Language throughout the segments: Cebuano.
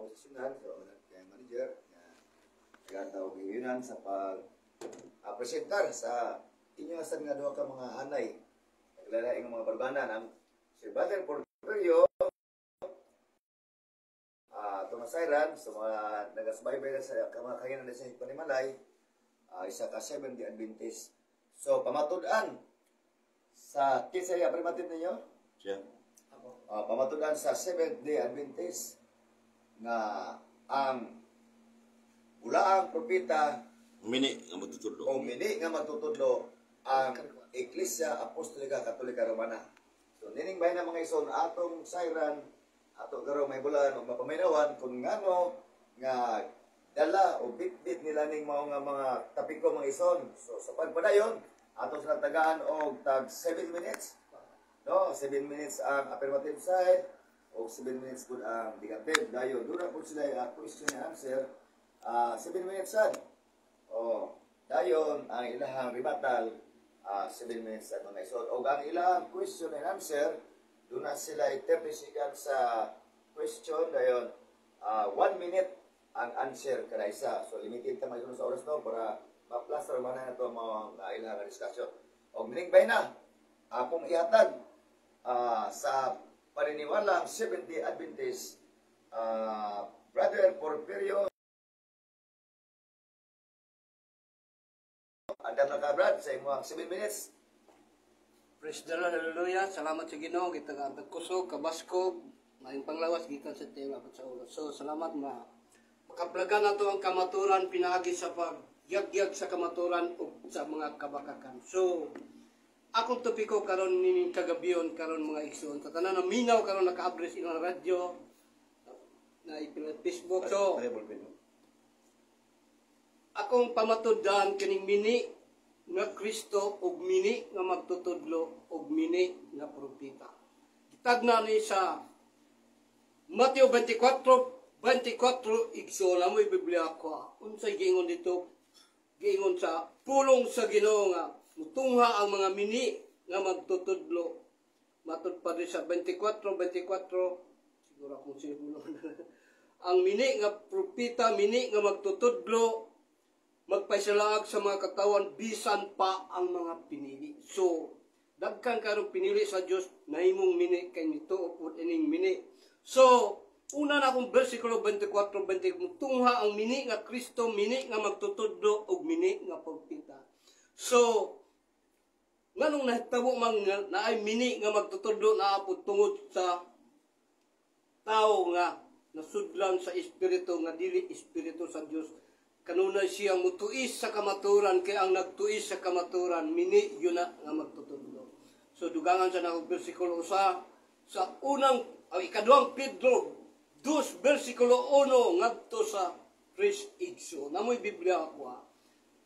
organisasyonan, so kay manager nga nagataw gihuyunan sa pag presentar sa inyo sa nga duha ka mga anay naglalaing mga barbanan, ang si Brother Porfirio Tomasayran, sa mga nagasubaybay sa mga kahinan sa Panimalay, isa ka Seventh-day Adventist. So pamatud-an sa kinsa affirmative ninyo? Siya. Pamatud-an sa Seventh-day Adventist nga ang bulaang propeta mini nga magtutudlo o mini nga magtutudlo ang Iglesia Apostolika Katolika Romana. So nining bahin na, mga ison, atong sayran, ato karong may bulan o mapaminawan kung ngano nga dala o bitbit nila ning mao nga mga topiko, mga ison. So sa pagpadayon, atong sila tagaan og tag 7 minutes. No, 7 minutes ang affirmative side o 7 minutes pud ang negative. Dayon duna pud sila question and answer, 7 minutes sad. O dayon ang ilahang rebuttal, 7 minutes sad, mga ison. Og ang ilahang question and answer, duna sila 30 seconds sa question, dayon 1 minute ang answer kada isa. So limited ta, mga ison, sa oras, no, para ma-plaster man na ito mga ilahang discussion. Og mining bay na akong ihatag sa paniniwalang Seventh-day Adventist, Brother Porfirio. Andam na ka, Brad, sa imong 7 minutes. Praise the Lord, hallelujah. Salamat sa Ginoo, gitagaan kusog, kabaskog, maayong panglawas gikan sa tiil abot sa ulo. So salamat ma makaplagan nato ang kamaturan pinaagi sa pagyagyag sa kamaturan ug sa mga kabakakan. So akong topiko karon nining kagabion karon, mga igsoon, sa tanan na minaw karon, naka-address ilang radyo na ipila Facebook. So akong pamatud-an kining mini nga Kristo ug mini nga magtutudlo ug mini nga propeta. Gitagna ni sa Mateo 24:24, igsoon mo Biblia ko. Unsay giingon dito? Giingon sa pulong sa Ginoo nga mutungha ang mga mini nga magtutudlo. Matud pa rin sa 24:24, siguro akong siguro. Ang mini nga propeta, mini nga magtutudlo, magpaisalaag sa mga katawan bisan pa ang mga pinili. So, dagkan karong pinili sa Dios nahimong mini kay nito pod ining mini. So, una na akong versikulo 24, 20, tungha ang mini nga Kristo, mini nga magtutudlo ug mini nga propeta. So, nganong nahitabo man nga naay mini nga magtutudlo? Naa pod tungod sa tao nga nasudlan sa espiritu nga dili espiritu sa Dios. Kanunay siyang mutuis sa kamaturan, kay ang nagtuis sa kamaturan, mini yun na nga magtutudlo. So dugangan sa nakong bersikulo usa sa unang ikaduhang Pedro 2 bersikulo 1 ngadto sa 3, igsoon. Namoy Biblia ako ha.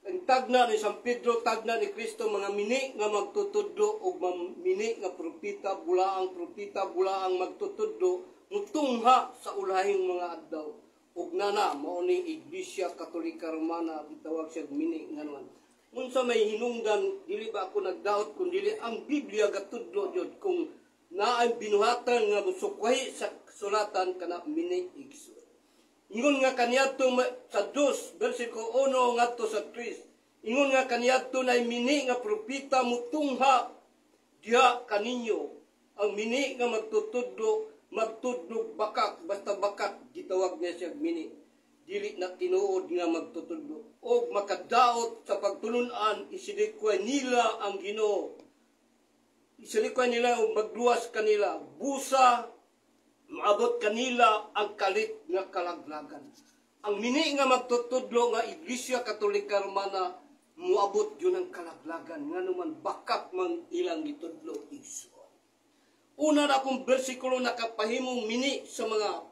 Ang tagna ni San Pedro, tagna ni Kristo, mga mini nga magtutudlo ug mini nga propeta, bulaang propeta, bulaang magtutudlo, mutungha sa ulahing mga adlaw. Ug nana mao ni Iglesia Katolika Romana, gitawag siya mini nga naman. Unsa may hinungdan, dili ba ako nagdaot kun dili ang Biblia gatudlo jud kung naay binuhatan nga mosukwahi sa sulatan, kana mini, igsoon. Ingon nga kaniadto sa 2 versikulo 1 ngadto sa 3. Ingon nga kaniadto nay mini nga propeta mutungha diha kaninyo. Ang mini nga magtutudlo, magtudlog bakak, basta bakak gitawag niya siya mini. Dili na tinuod nga magtutudlo. Og makadaot sa pagtulun-an, isilikway nila ang Ginoo. Isilikway nila og magluwas kanila. Busa maabot kanila ang kalit nga kalaglagan. Ang mini nga magtutudlo nga Iglesia Katolika Romana, muabot yun ang kalaglagan, ngano man bakak man ilang gitudlo, igsoon. Una na akong bersikulo, nakapahimong mini sa mga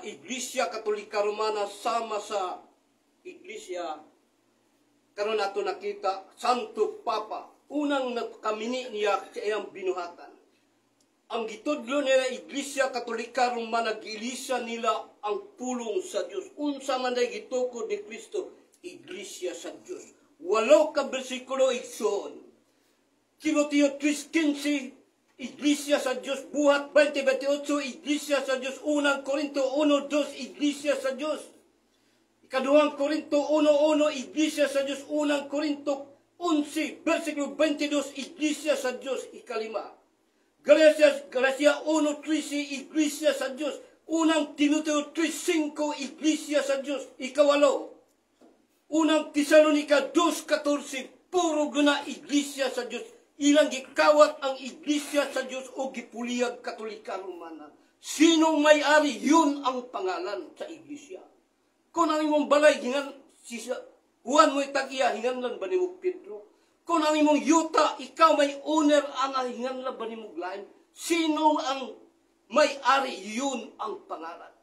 Iglesia Katolika Romana sama sa Iglesia karon nato nakita, Santo Papa, unang nagkamini niya sa iyang binuhatan. Ang gitudlo nila, Iglesia Katolika Romana, giilisa nila ang pulong sa Dios. Unsa man day gitukod ni Kristo? Iglesia sa Dios. Walo ka bersikulo, igsoon. Timoteo 3:15. Iglesia sa Dios. Buhat 20:28, Iglesia sa Dios. Unang Korinto 1:2, Iglesia sa Dios. Ikaduhang Korinto 1:1, Iglesia sa Dios. Unang Korinto 11, versikulo 22, Iglesia sa Dios. Ikalima, Galacia 1:13, Iglesia sa Dios. Unang Timoteo 3:5, Iglesia sa Dios. Ikawalo, Unang Tesalonika 2:14, puro guna Iglesia sa Dios. Ilang gikawat ang Iglesia sa Dios o gipuliyag Katolika Romana. Sinong may-ari, yun ang pangalan sa Iglesia. Kung ang imong balay, hingan, si Juan mo itagiya, hinganlan ba nimo Pedro? Kung ang imong yuta, ikaw may owner, ang hinganlan ba nimo lain? Sino ang may-ari, yun ang pangalan.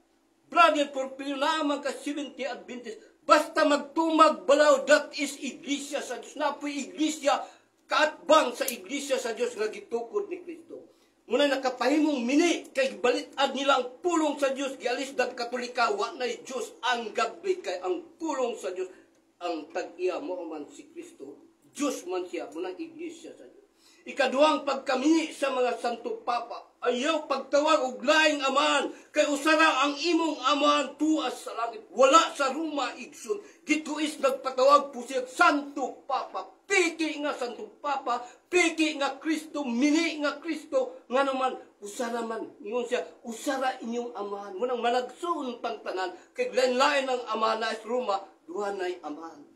Brother Porfirio, naman ka 70 Adventist, basta magtumag balaw, that is Iglesia sa Diyos. Napoy Iglesia, kaatbang sa Iglesia sa Diyos nga gitukod ni Kristo. Muna nakapahimong mini, kay balitad nila ang pulong sa Diyos, gialis dag Katolika, wa na'y Diyos ang gabi, kay ang pulong sa Diyos, ang tag-iya mo man si Kristo, Diyos man siya, muna Iglesia sa Diyos. Ikaduhang pagkamini sa mga Santo Papa, ayaw pagtawag og laing amahan, kay usara ang imong amahan tuas sa langit, wala sa Roma, igsoon. Gituis nagpatawag po siya Santo Papa, piki nga Santo Papa, piki nga Kristo, mini nga Kristo, nga naman, usara man, ingon siya, usara inyong amahan. Munang malagsoon pangtanan, kay lain-lain ang amahan na sa Roma, duha na'y amahan.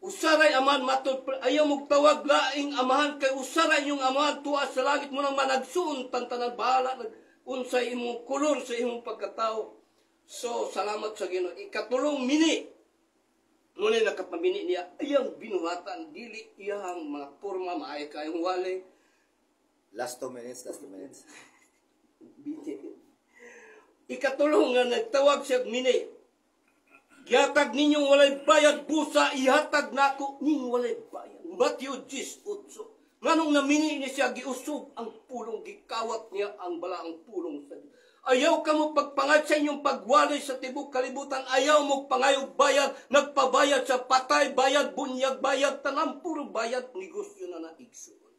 Usaray amahan matod, ayaw mong tawag laing amahan, kay usaray inyong amahan tuwa sa langit. Mo nang managsuon tantanan, bahala nag unsay imong kolor sa imong pagkatao. So, salamat sa Ginoo. Ikatulong mini, ngunit nakapamini niya, iyang binuhatan, dili iyang mga porma, maay kayong wale. Last 2 minutes, last 2 minutes. Biti. Ikatulong nga nagtawag siya mini. Gihatag ninyong walay bayad, busa ihatag nako ning walay bayad. Matthew 18. Nganong namini ni siya, giusog ang pulong, gikawat niya ang balaang pulong sa Diyos. Ayaw ka mo pagpangad sa inyong pagwalay sa tibok kalibutan. Ayaw mo pangayog bayad, nagpabayad sa patay, bayad, bunyag, bayad, tanang puro bayad, negosyo na na, igsoon.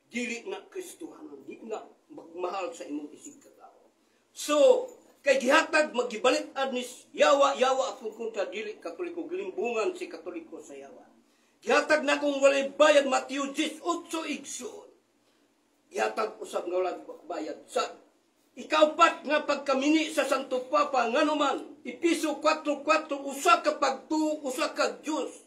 Dili na Kristohanon, di na magmahal sa imong isig katao. So, kay gihatag magibalit ni yawa, yawa akong kontra, dili Katoliko, gilimbungan si Katoliko sa yawa. Gihatag na kung walay bayad, Matthew 18, igsoon. Gihatag usab nga walay bayad. Sa ikaupat nga pagkamini sa Santo Papa, nganuman, Episo 4:4, usa ka pagtuo, usa ka Dios.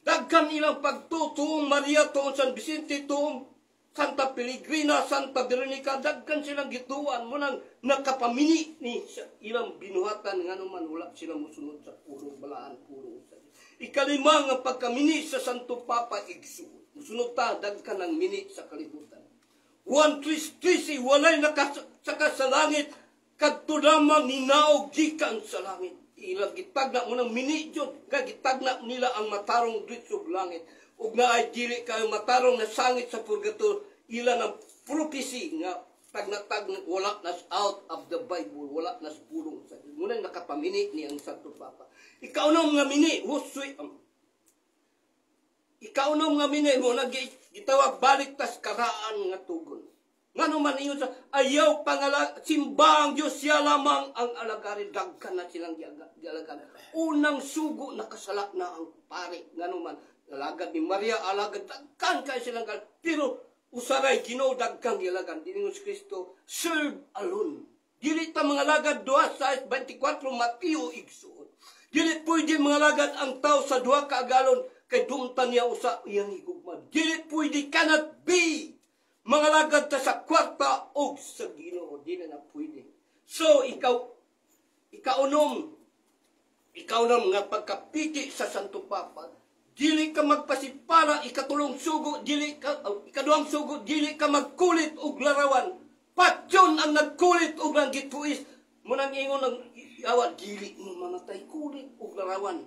Daghan ilang pagtuo, tuong Maria, tuong San Vicente, tuong Santa Pelegrina, Santa Veronica, daghan silang gituan mo nang nakapamini ni sa ilang binuhatan, nganuman wala sila musunod sa pulong balaan, pulong sa Diyos. Ikalima nga pagkamini sa Santo Papa, igsoon. Musunod ta, daghan ang mini sa kalibutan. 1:3:13, walay nakasaka sa langit, kadto lamang ninaog gikan sa langit. Ilang gitagna mo ng mini jud, kay gitagna nila ang matarong dritso langit. Ug naay dili kayo matarong na sangit sa purgatorio, ila ng prophecy nga tagna-tagna wala nas out of the Bible, wala nas pulong sa Diyos. Muna nakapamini ni ang Santo Papa. Ikaunom nga mini, husoy, ikaunom nga mini mo na gitawag balik tas karaan nga tugon. Ngano man ingon sa ayaw pangala simbang Dios, siya lamang ang alagarin, daghan na silang gialagan. Unang sugo, nakasala na ang pare, ngano man alagad ni Maria, alagad, daghan kay silang pero usaray Ginoo dagkang gialagan. Diningon si Kristo, serve alone. Dili ta mga alagad duha sa 24 Mateo, igsoon. Dili pwede mga alagad ang tao sa duha ka agalon kay dumtan niya usa iyang higugma. Dili pwede, cannot be. Mga alagad ta sa kwarta og sa Ginoo, dili na pwede. So ikaw ikaunom ikaw nga pagkapiki sa Santo Papa, dili ka magpasipala. Ikatulong sugo, dili ka ikaduhang sugo, dili ka magkulit og larawan. Patyon ang nagkulit og lang gituis. Munang ingon ng yawa, dili mo mamatay kulit og larawan.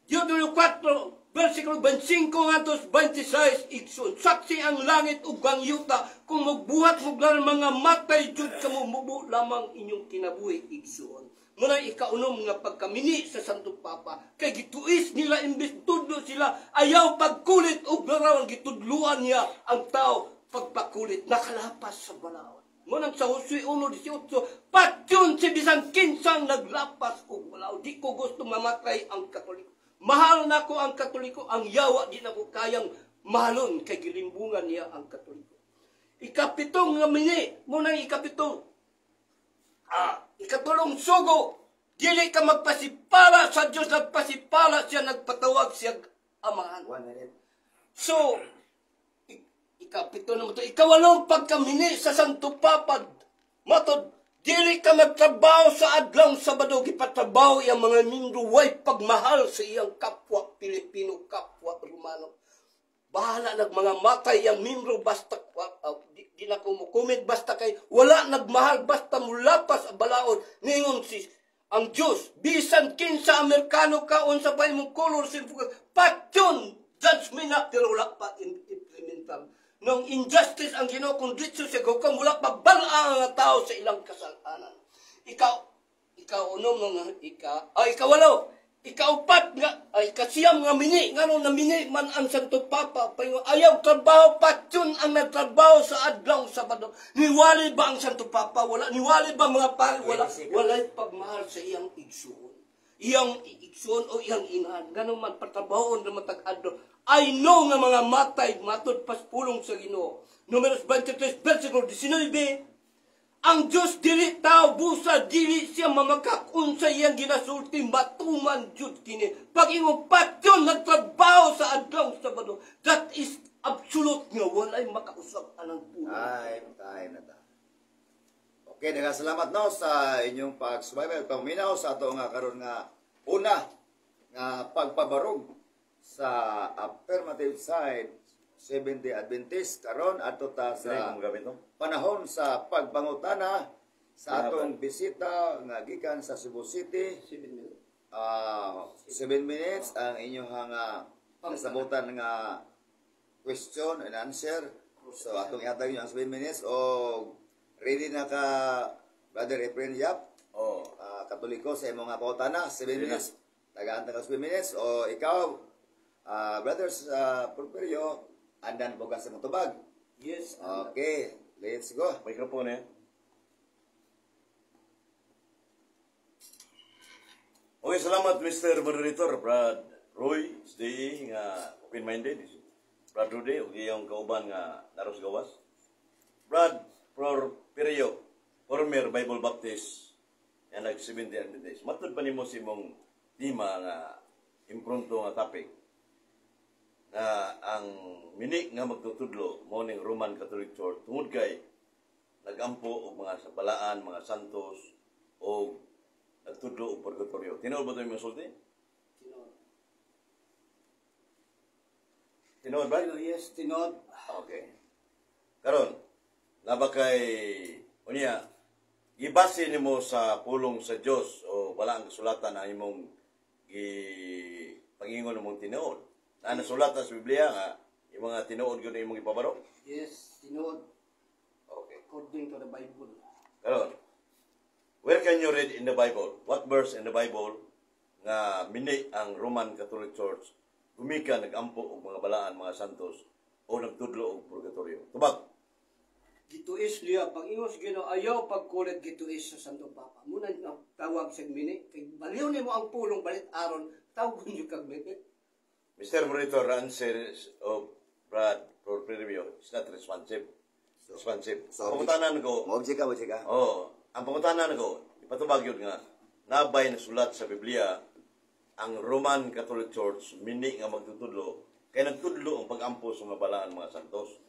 Deuteronomio 4, versikulo 25 ngadto 26, igsoon. Saksi ang langit ug ang yuta, kung magbuhat mo mga matay jud kamo, mubo lamang inyong kinabuhi, igsoon. Muna ikaunom nga pagkamini sa Santo Papa, kay gituis nila imbis tudlo sila ayaw pagkulit og larawan, gitudluan niya ang tao. pagpakulit, nakalapas sa balaod. Munang sa Josue 1:18, patyon si bisan kinsang naglapas og balaod. Di ko gusto mamatay ang Katoliko. Mahal na ko ang Katoliko, ang yawa di na ko kayang mahalon kay gilimbungan niya ang Katoliko. Ikapitong nga mini, munang ikapitong, ikatulong sugo, dili ka magpasipala sa Diyos, nagpasipala siya, nagpatawag siya amahan. 1 minute. So, ikapito naman ito, ikawalong pagkamini sa Santo Papa, matod, dili ka magtrabaho sa adlong Sabado, gipatrabaho iyang mga miyembro, way pagmahal sa iyang kapwa Pilipino, kapwa Romano. Bahala nag mga matay ang miyembro basta di na ko mo-comment basta kay wala nagmahal, basta mulapas ang balaod. Ningon si ang Diyos, bisan kinsa, Amerikano ka, unsa pa imong color, patyon judgment na, pero wala pa implementan nung injustice ang Ginoo. Kung ditso siya gukam, wala pa bala ang tao sa ilang kasalanan. Ikaw ikaw unom nga ika ay ikawalo, ikaupat nga ay ikasiyam nga mini, ngano namini man ang Santo Papa, paingon ayaw trabaho, patyon ang nagtrabaho sa adlaw Sabado. Niwali ba ang Santo Papa? Wala. Niwali ba mga pari? Wala. 20 seconds. Walay pagmahal sa iyang igsuon, iyang igsuon o iyang inahan. Ngano man patrabahoon na matag adlaw? I know nga mga matay. Matod pas pulong sa Ginoo, Numeros 23 versikulo 19, ang Diyos dili tao, busa dili siya mamakak, unsa iyang ginasulti matuman jud kini. Pag imong patyon nagtrabaho sa adlaw Sabado, that is absolute nga walay makausab anang pulong. Time, time na ta. Okay, daghang salamat no sa inyong pagsubaybay at paminaw sa ato nga karon nga una nga pagpabarog sa affirmative side Seventh-day Adventist. Karon adto ta Dili sa kong gamit no? panahon sa pagpangutana sa atong bisita nga gikan sa Cebu City. 7 minutes. 7 minutes ang inyong nga kasabutan nga question and answer. So atong ihatag inyo ang 7 minutes o ready na ka, Brother Efren Yap? Oh. Katoliko, sa imong nga pangutana, 7 Ready na. minutes. Tagaan ta ka 7 minutes o ikaw, brothers Porfirio, andan po ka sa imong tubag? Yes. Okay, let's go. Microphone eh. Okay, salamat Mr. Moderator, Brad Roy, SDE nga open-minded. Brad Rudy, ug iyong kauban nga Naros Gawas. Brad Porfirio, former Bible Baptist, nga nag 70 Adventist. Matud pa nimo sa imong tema nga impromptu nga topic na ang mini nga magtutudlo mo ning Roman Catholic Church tungod kay nagampo og mga sa balaan, mga santos o nagtudlo og purgatorio. Tinuod ba ito yung sulti? Tinuod. Tinuod ba? Yes, tinuod. Okay. Karon, naba kay unya gibase nimo sa pulong sa Dios o wala ang kasulatan ang imong gi pangingon mong tinuod. Na nasulatan sa Biblia nga yung mga tinuod gyud imong ipabaro. Yes, tinuod. Okay. According to the Bible. Karon, where can you read in the Bible? What verse in the Bible nga mini ang Roman Catholic Church gumika nagampo og mga balaan, mga santos o nagtudlo og purgatorio? Tubag. Gituis niya, pag ingos Ginoo, ayaw pagkulit, gituis sa Santo Papa. Muna na tawag sa mini, kay baliw nimo ang pulong balit aron, tawag niyo kag mini. Mr. Monitor, answer of Brad Porfirio is not responsive. Responsive. So, pangutanan ko, Mo-object ka, mo-object ka. Oh, ang pangutanan ko, ipatubag yun nga, nabay na sulat sa Biblia ang Roman Catholic Church mini nga magtutudlo kay nagtudlo ang pag-ampo sa mga balaan, mga santos.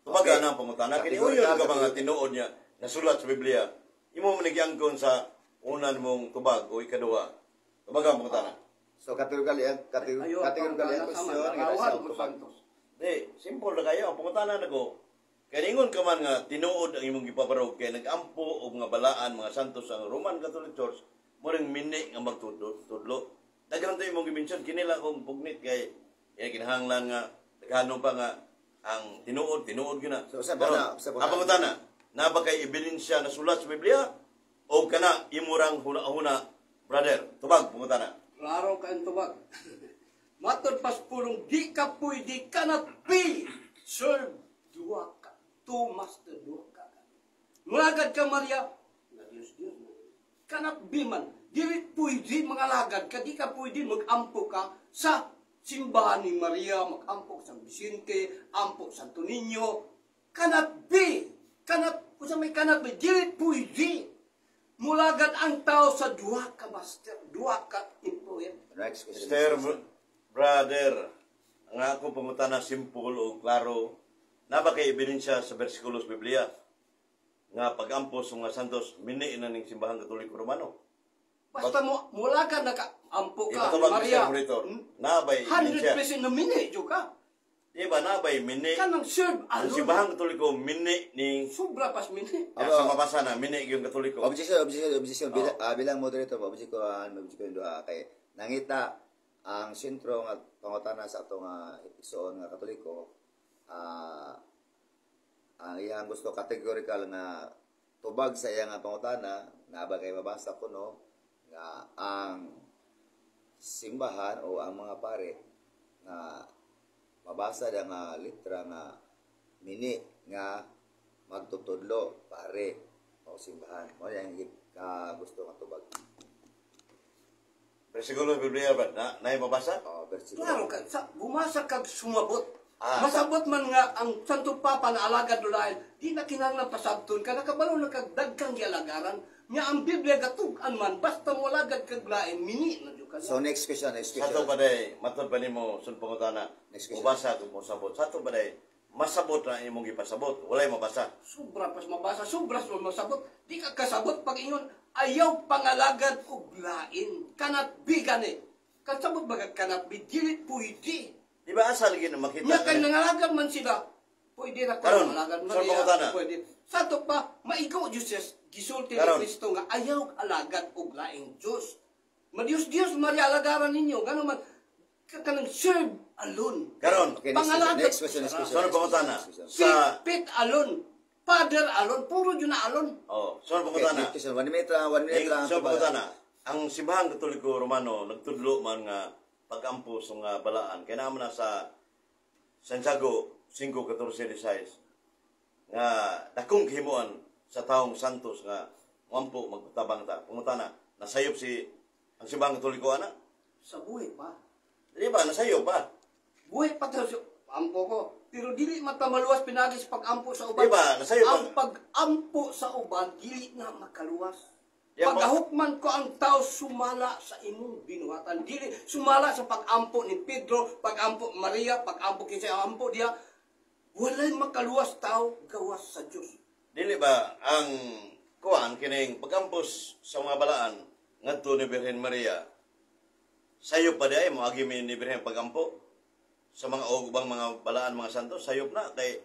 Tubaga na ang pangutana. Kini Categorical, uyon ka mga tinuod niya nasulat sa Biblia. Imo man nagyangkon sa unan mong tubag o ikaduha. Tubaga ang pangutana. So categorical yang Ayaw, categorical yang pangutana question sama, nga larawan sa mo tubag. santos. Di, simple na kayo. Ang pangutana nako, kay ningon ka man nga tinuod ang imong gipabarog kay nagampo og mga balaan, mga santos ang Roman Catholic Church, mo ring mini nga magtudlo. Tudlo. Daghan to imong gi-mention, kini lang akong pugnit kay kinahanglan nga daghanon pa nga ang tinuod, tinuod gyud na. So, sa pangutana, sa pangutana. Ang pangutana, na ba kay ebidensya na sulat sa Biblia o kana imurang huna-huna, brother? Tubag pangutana. Klaro ka ang tubag. Matod pas pulong, di ka pwede, cannot be serve duwa ka Two master, duha ka. Mulagad ka Maria, na Diyos Diyos na. Cannot be man. Dili pwede mga lagad ka, di ka pwede mag-ampo ka sa simbahan ni Maria, mag-ampo sa Vicente, ampo sa Santo Niño. Cannot be. Cannot, kung may cannot be, dili pwede. Mulagad ang tao sa duha ka master, duha ka employer. Next question. Mr. Brother, ang akong pangutana simple o klaro, naa ba kay ebidensya sa bersikulo sa Biblia nga pag-ampo sa mga santos mini na ning Simbahang Katoliko Romano? Basta mo mulagad na ka, ampo ka, Ipatubag, Maria. Mr. Moderator. Naa bay ebidensya? 100% na mini, jud ka. Di ba naa bay mini? Kanang serve Ang alone. Simbahang Katoliko mini ning Sobra pas mini. sa mabasa na mini yung Katoliko. Objection, objection, objection. Bilang moderator, objection ko, objection ko yung duha. Kay nangita ang sentro nga pangutana sa atong igsoon nga Katoliko, ang iyang gusto categorical nga tubag sa iyang nga pangutana, naa ba kay mabasa ko no nga ang simbahan o ang mga pare nga mabasa da nga litra nga mini nga magtutudlo pare o simbahan mo yang ka gusto nga tubag. Bersikulo sa Biblia ba na naay mabasa? O bersikulo. Klaro ka, sa, bumasa kag sumabot. Ah, Masabot man nga ang Santo Papa na alagad dulayan, di na kinahanglan pasabton ka, nakabalo na kag dagkang gialagaran, nga ang Biblia gatug-an man, basta mo alagad kag lain, mini na jud ka. So next question, next Sa question. ato pa day, matod pa nimo sun pangutana. Next question. Mubasa kung mosabot. Sa ato pa day, masabot na imong gipasabot, walay mabasa. Sobra pas mabasa, sobra pas masabot. Di ka kasabot pag ingon, ayaw pangalagad og lain. Cannot be gani. Kasabot ba ka cannot be, dili pwede. Di ba asa lagi na makita? Nya kay nangalagad man sila, pwede na ko Karon, nangalagad sa Maria, pangutana. pwede. Sa ato pa, maigo Diyos gisulti ni Karon. Kristo nga ayaw alagad og laing Diyos. Madiyos Diyos Maria alagaran ninyo, gano man kanang serve alone. Karon, Okay, next question, Pangalagad. next question, next question. Sa pangutana. Next question. Sa Pit alone, Father alone, puro yun na alone. Oh, sa Okay, pangutana. next question. 1 minute lang, 1 minute lang. Sa pangutana, ang Simbahang Katoliko Romano nagtudlo man nga pag-ampo sa mga balaan. Kaya naman na sa Santiago 5:14-16 nga dakong kahimuan sa taong santos nga moampo magtabang ta. Pangutana, nasayop si ang Simbahang Katoliko ana? Sa buhi pa. Di ba nasayop pa? Buhi pa tayo sa ampo ko. Pero dili man ta maluwas pinagi sa pag-ampo sa uban. Di ba? Nasayop Ang pag-ampo sa uban, dili na makaluwas. Di ba? Pagahukman ko ang tao sumala sa imong binuhatan. Dili sumala sa pag-ampo ni Pedro, pag-ampo Maria, pag-ampo kinsa ampo diya. Walay makaluwas tao gawas sa Dios. Dili ba ang kuan kining pag-ampos sa mga balaan ngadto ni Birhen Maria, sayop pa diay moagi mi ni Birhen pag-ampo sa mga og ubang mga balaan, mga santo, sayop na kay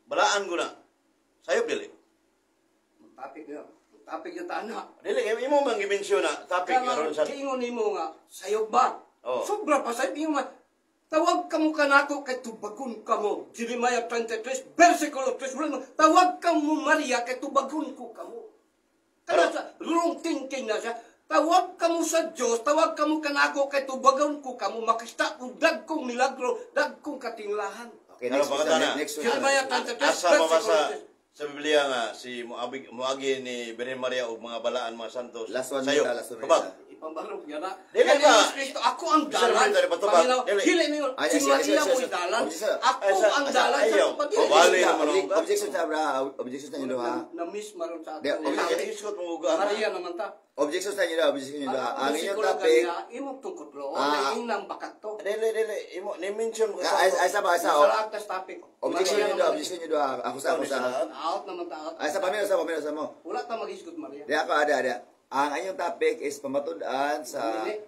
balaan ko na sayop dili? Topic niya. Topic niya tana. Dili kay imo man gi-mention na topic aron sa Giingon nimo nga sayop ba? Oo. Sobra pa sayop ingon nga tawag kamo kanako kay tubagon kamo. Jeremiah 23 versikulo 3. Wala mo, tawag kamo Maria kay tubagon ko kamo. Kana sa wrong thinking na siya. Tawag kamo sa Dios, tawag kamo kanako kay tubagon ko kamo, makita ko dagkong milagro, dagkong katinglahan. Okay, next Ano, question, pangutana? next question. Jeremiah 23 Asa versikulo mabasa 3. sa Biblia nga si moagi moagi ni Birhen Maria og mga balaan, mga santos, Last one sayop? minute, last 1 minute. Tubag. Ipambarog niya na. Dili Kaya ba? ni Kristo, ako ang Mr. dalan. Brenda, patubag. Panginoon, Dili. dili niyo. Ay, Si ay, ay, Maria ay, mo'y ay, dalan. ay, Ako ay, ang dalan. ayaw. Sa pagdili. Wali naman ang- Objection sa objection sa inyo ha. Na-miss maron sa Di, ato. objection. Ay, isgot mo uga. Maria naman ta. Objection sa inyo, objection sa inyo ha. Ang inyong Versikulo topic, ganina, imong tungkot lo. Ah. Ay, inang bakat to. Dili, dili, imo ni mention mo ay, ay, sa ba, ay, sa, oh. Sa tas topic. Objection Maria ninyo, naman. objection ninyo ako sa, ako sa. Out naman ta, out. Ay, sa pamilya, sa mo. Wala ta mag-isgot Maria. Di ako, ada, ada. Ang inyong topic is pamatud-an sa Mini.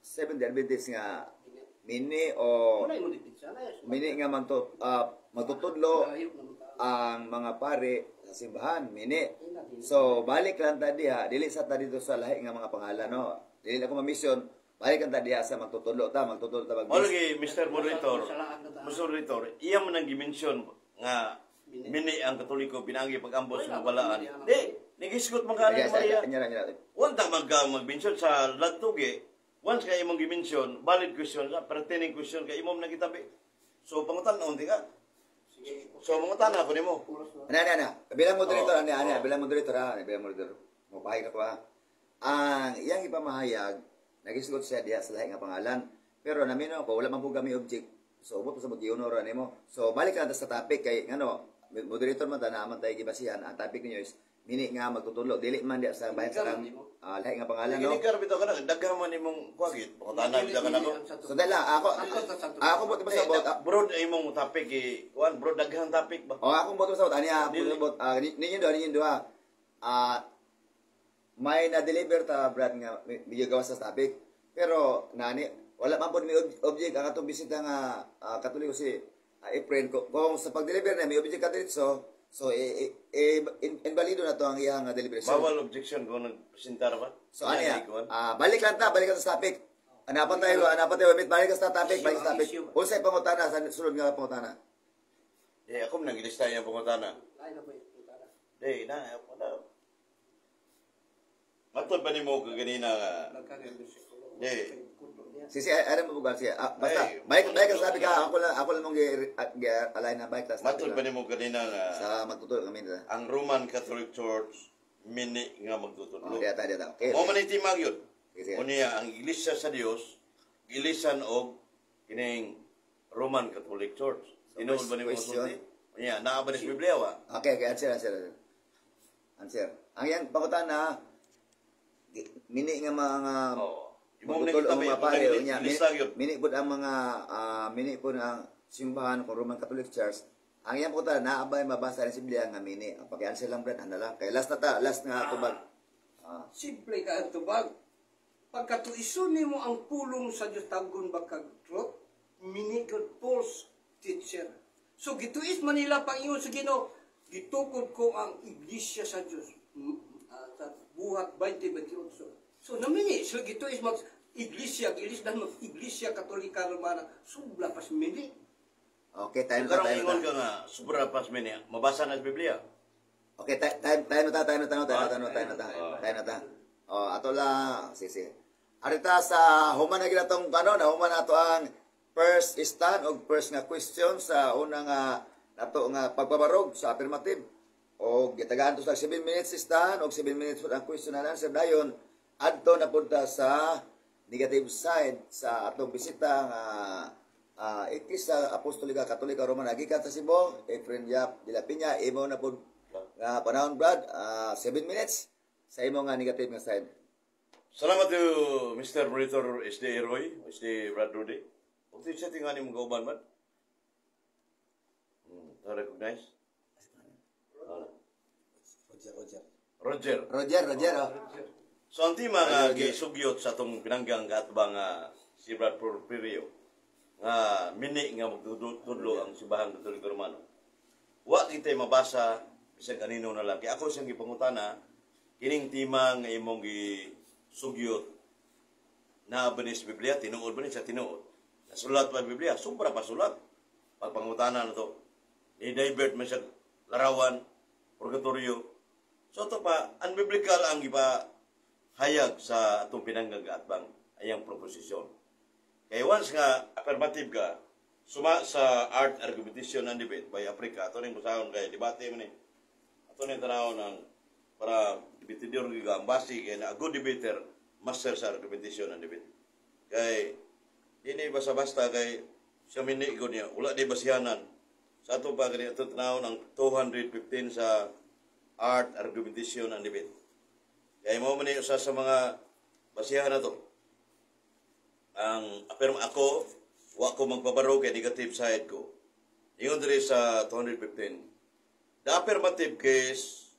Seventh Day Adventist nga mini o Wala imong dipinsa na. mini nga magtutudlo Layo naman ta. ang mga pare sa simbahan, mini. So, balik lang ta diha, dili sa ta dito sa lahi nga mga pangalan, no. Dili ako ma-mission, balik lang ta diha sa magtutudlo ta Mao mag lagi Mr. Moderator. Sa laag na ta. Mr. Moderator, iya man ang gi-mention nga mini ang Katoliko pinagi pag-ambos sa mga balaan. Di, nigisgot man ka ni Maria. Anya ra, anya ra. Once ta mag-mention sa ladtugi, once kay imong gi-mention, valid question sa pertaining question kay imong nagitabi. So pangutan unti ka. So mangutana ko nimo. Ana, ana, ana. Bilang moderator, Oh, ana, ana, oh. bilang moderator, ha, bilang moderator. Mopahayag ako, ha. Ang iyang ipamahayag, nagisgot siya diha sa lahi nga pangalan. Pero naminaw ko, wala man po kami object. So, ubot sa mag-honor nimo. So, balik na ta sa topic kay ngano, moderator man ta na man tayo gibasihan. Ang topic ninyo is mini nga magtutudlo, dili man diha sa bahin sa kang lahi nga pangalan, no? Kini kar bitaw kana daghan man imong kuwagit. Pangutana bitaw kana ko. So, dahil lang, ako, ako mo pasabot, Eh, broad imong topic eh. Kuan broad daghang topic ba? Oh, akong boto sa ani ako Dili. bot ninyo duha. May na-deliver ta, Brad, nga medyo gawas sa topic. Pero nani wala man pod may object ang atong bisita nga Katoliko si Efren ko kung sa pag-deliver na may object ka diretso, so invalido na to ang iyang delivery. Bawal objection kung nagpresentar ba? So ano Yan, ya? kuan. Balik lang ta, balik lang sa topic. Anapan tayo, anapan tayo, wait, balik lang sa topic, balik sa topic. Issue. Unsay pangutana sa sulod nga pangutana? Eh, ako man nang gilista iyang pangutana. Ay na ba yung pangutana? Di, na, ako na. Matod ba nimo kaganina nga? Nagkagay bersikulo. Di. Si si ay mo bugal siya. Basta Ay, balik balik sa topic ha. Ako lang mong gi alay na balik sa topic Matod ba lang. nimo kanina nga Sa magtuturo kami nila. Ang Roman Catholic Church mini nga magtutudlo? Oh, diya ta, diya ta. Okay. Mao man timag yun. Sige, sige. Unya ang Iglesia sa Dios gilisan og kining Roman Catholic Church. Tinuod ba nimo question? sulti? Unya naa ba ni sa Biblia wa? Okay, answer, answer, answer. Answer. Ang iyang pangutana, mini nga mga Oo. Imo man magtuturo ang gitabi, mga pare unya mini, gilista yun. mini pud ang mga mini pud ang simbahan kung Roman Catholic Church. Ang iyang pangutana, naa ba mabasa rin sa Biblia nga mini? Ang paki-answer lang, Brad, ano lang. Kay last na ta, last nga tubag. Simple ka ang tubag. Pagkatuison nimo ang pulong sa Diyos, tawgon ba kag truth? Mini good false teacher. So gituis man nila pag-ingon sa Ginoo, gitukod ko ang iglesia sa Diyos. Sa Buhat 20:28. So namini, so gituis mag iglesia, gilis mag Iglesia Katolika Romana, sobra pas mini. Okay, time na ta, Karong time na ingon ta. ka nga sobra pas mini, mabasa na sa Biblia. Okay, time time na ta, time na ta, time na ta, time na ta, time na ta. Oh, ato lang, sige, sige. Arita sa human na ginatong ano, na human na ato ang first stand o first nga question sa unang nga nato nga pagpabarog sa affirmative. O gitagaan to sa 7 minutes stand o 7 minutes pud ang question and answer, dayon adto na punta sa negative side sa atong bisita nga Iglesia Apostolika Katolika Romana gikan sa Cebu, Efren Yap de la Peña. Imo na pud nga panahon, Brad, 7 minutes sa imo nga negative nga side. Salamat to Mr. Monitor SD Roy, SD Brad Rudy. Ug ti sa tingali mong kauban man. Recognize? Ano? Roger, Roger. Roger. Roger, Roger, oh. So ang tema nga gisugyot sa atong pinanggang kaatbang nga si Brad Porfirio nga mini nga magtudlo ang simbahang Katoliko Romano. Wa kitay mabasa bisan kanino na lang. Kay ako siyang gipangutana, kining tema nga imong gisugyot, na ba ni sa Biblia, tinuod ba ni sa tinuod? Nasulat pa Biblia, sobra pa sulat. Pagpangutana na to. Ni divert man siya larawan, purgatorio. So ito pa, unbiblical ang ipa hayag sa atong pinanggang atbang ayang proposisyon. Kay once nga affirmative ka, suma sa Art, Argumentation and Debate by Africa, ato ning basahon kay debate man ni. Ato ning tanawon ang para debatidor gyud ang base kay na a good debater, master sa argumentation and debate. Kay dini basta-basta kay siya mini ko niya, wala di basihanan. Sa ato pa kani ato tanawon ang 215 sa Art, Argumentation and Debate. Kay mo man ni usa sa mga basihan na to. Ang pero ako wa ko magpabaro kay negative side ko. Ingon diri sa 215. The affirmative case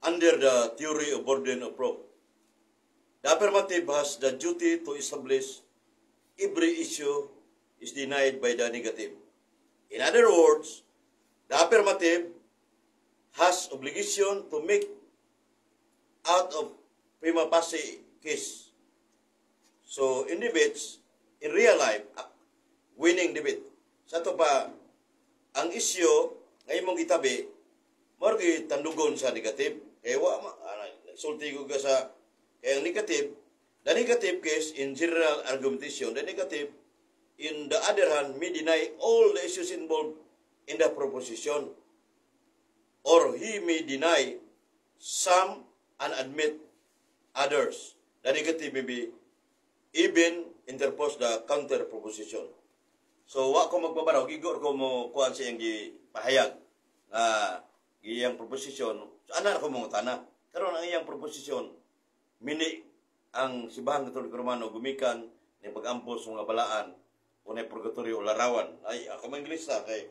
under the theory of burden of proof. The affirmative has the duty to establish every issue is denied by the negative. In other words, the affirmative has obligation to make out of prima facie case. So, in debates, in real life, winning debate. Sa to pa, ang isyu nga imong gitabi, mao gyud tandugon sa negative. Kay wa ma, sulti ko ka sa kay ang negative, the negative case in general argumentation, the negative In the other hand, may deny all the issues involved in the proposition. Or he may deny some and admit others. The negative may be even interpose the counter proposition. So wa ko magbabaraw, gigor ko mo kuan sa iyang gipahayag nga iyang proposition. So ana ko mo tana. Karon, ang iyang proposition, mini ang Simbahang Katoliko Romano gumikan ni pag-ampos mga balaan o ni purgatorio o larawan. Ay, ako mang Inglesa kay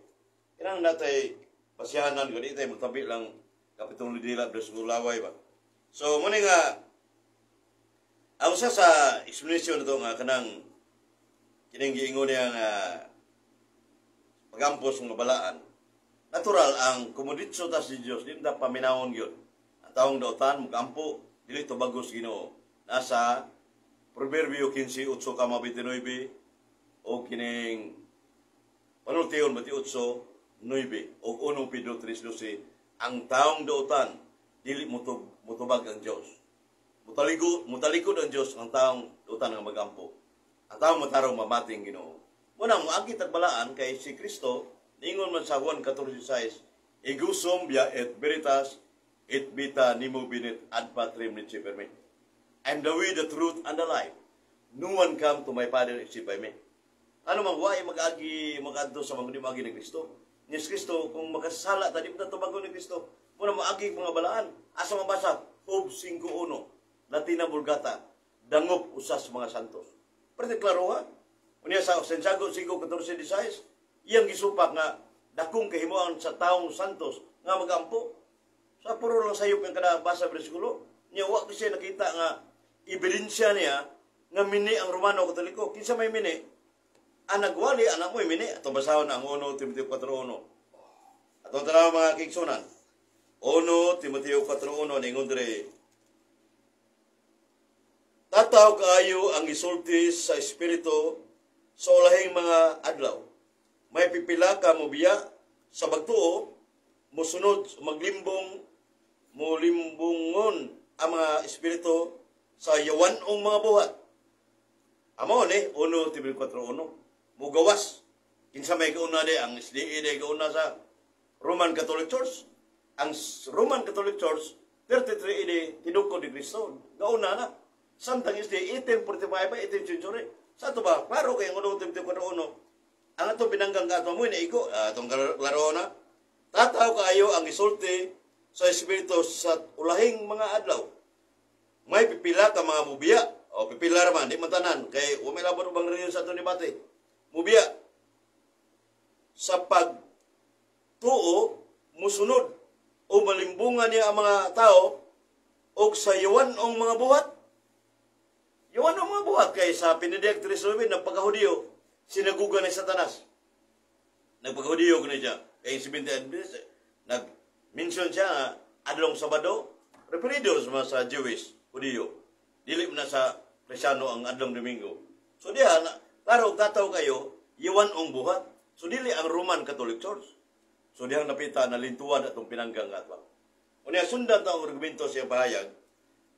kinahanglan natay pasihanan gani tay magtabi lang kapitong lidila bersikulo laway ba. So mo ni nga ang usa sa explanation nito nga kanang kining giingon niya nga pagampos ng balaan, natural ang kumuditso ta si Dios, di ta paminawon gyud ang taong dautan mugampo, dili to bagos Ginoo. Nasa Proverbio 15:8,29 o kining Panultihon 28:9 o 1 Pedro 3:12, ang taong dautan dili mutubag ang Dios. Mutaligo, mutalikod ang Dios ang taong dautan nga magampo. Ang taong matarong mamating Ginoo. Muna mo agi tagbalaan kay si Kristo ningon man sa Juan 14:6, "Ego sum via et veritas et vita. Nemo venit ad Patrem nisi per me." I'm the way, the truth, and the life. No one come to my Father except by me. Ano man, why mag-agi, mag-adto sa mga di ni Kristo? Ni Kristo, kung makasala, tadi mo tubagon ni Kristo. Muna maagi mga balaan. Asa mabasa? Job 5.1, Latina Vulgata, dangop usas mga santos. Pero klaro ha? Unya sa Santiago 5:14, 16, iyang gisupak nga dakong kahimuan sa taong santos nga magampo. Sa puro lang sayop yung kada basa bersikulo. Niya wa ko siya nakita nga ebidensya niya nga mini ang Romano Katoliko. Kinsa may mini? Ang nagwali, anak mo mini. Atong basahon ang 1 Timoteo 4.1. Atong tanaw, mga kaigsuonan. 1 Timoteo 4.1, ningon diri, "Tataw kaayo ang isulti sa Espiritu sa ulahing mga adlaw. May pipila ka mobiya sa pagtuo, musunod maglimbong, mulimbungon ang mga espiritu sa yawanong mga buhat." Amo ni 1 Timoteo 4.1. Mugawas. Kinsa may gauna di ang SDA di gauna sa Roman Catholic Church. Ang Roman Catholic Church 33 AD tinukod ni Kristo. Gauna na. Samtang SDA 1845 pa, 18th century. Sa ato ba? Klaro kay ang 1 Timoteo 4.1. Ang atong binanggang ka mo na igo, atong klaro na. "Tataw kaayo ang isulti sa Espiritu sa ulahing mga adlaw. May pipila ka mga mubiya." O pipila raman, di man tanan kay wa may labot ubang relihiyon sa atong debate. Mubiya sa pagtuo, musunod o malimbungan niya ang mga tao og sa yawanong mga buhat. Yawanong mga buhat kay sa Benedict 3.9 ng pagkahudiyo, sinaguga ni Satanas. Nagpagkahudiyo ko na siya. Kay si Adventist, nag-mention siya nga, adlong Sabado, referido sa sa Jewish, Hudiyo. Dili mo na sa Krisyano ang adlong Domingo. So diha, na, klaro, tataw kayo, yawanong buhat. So dili ang Roman Catholic Church. So dihang napita na lintuan atong pinanggang atwa. Unya sundan ta ang argumento sa iyang pahayag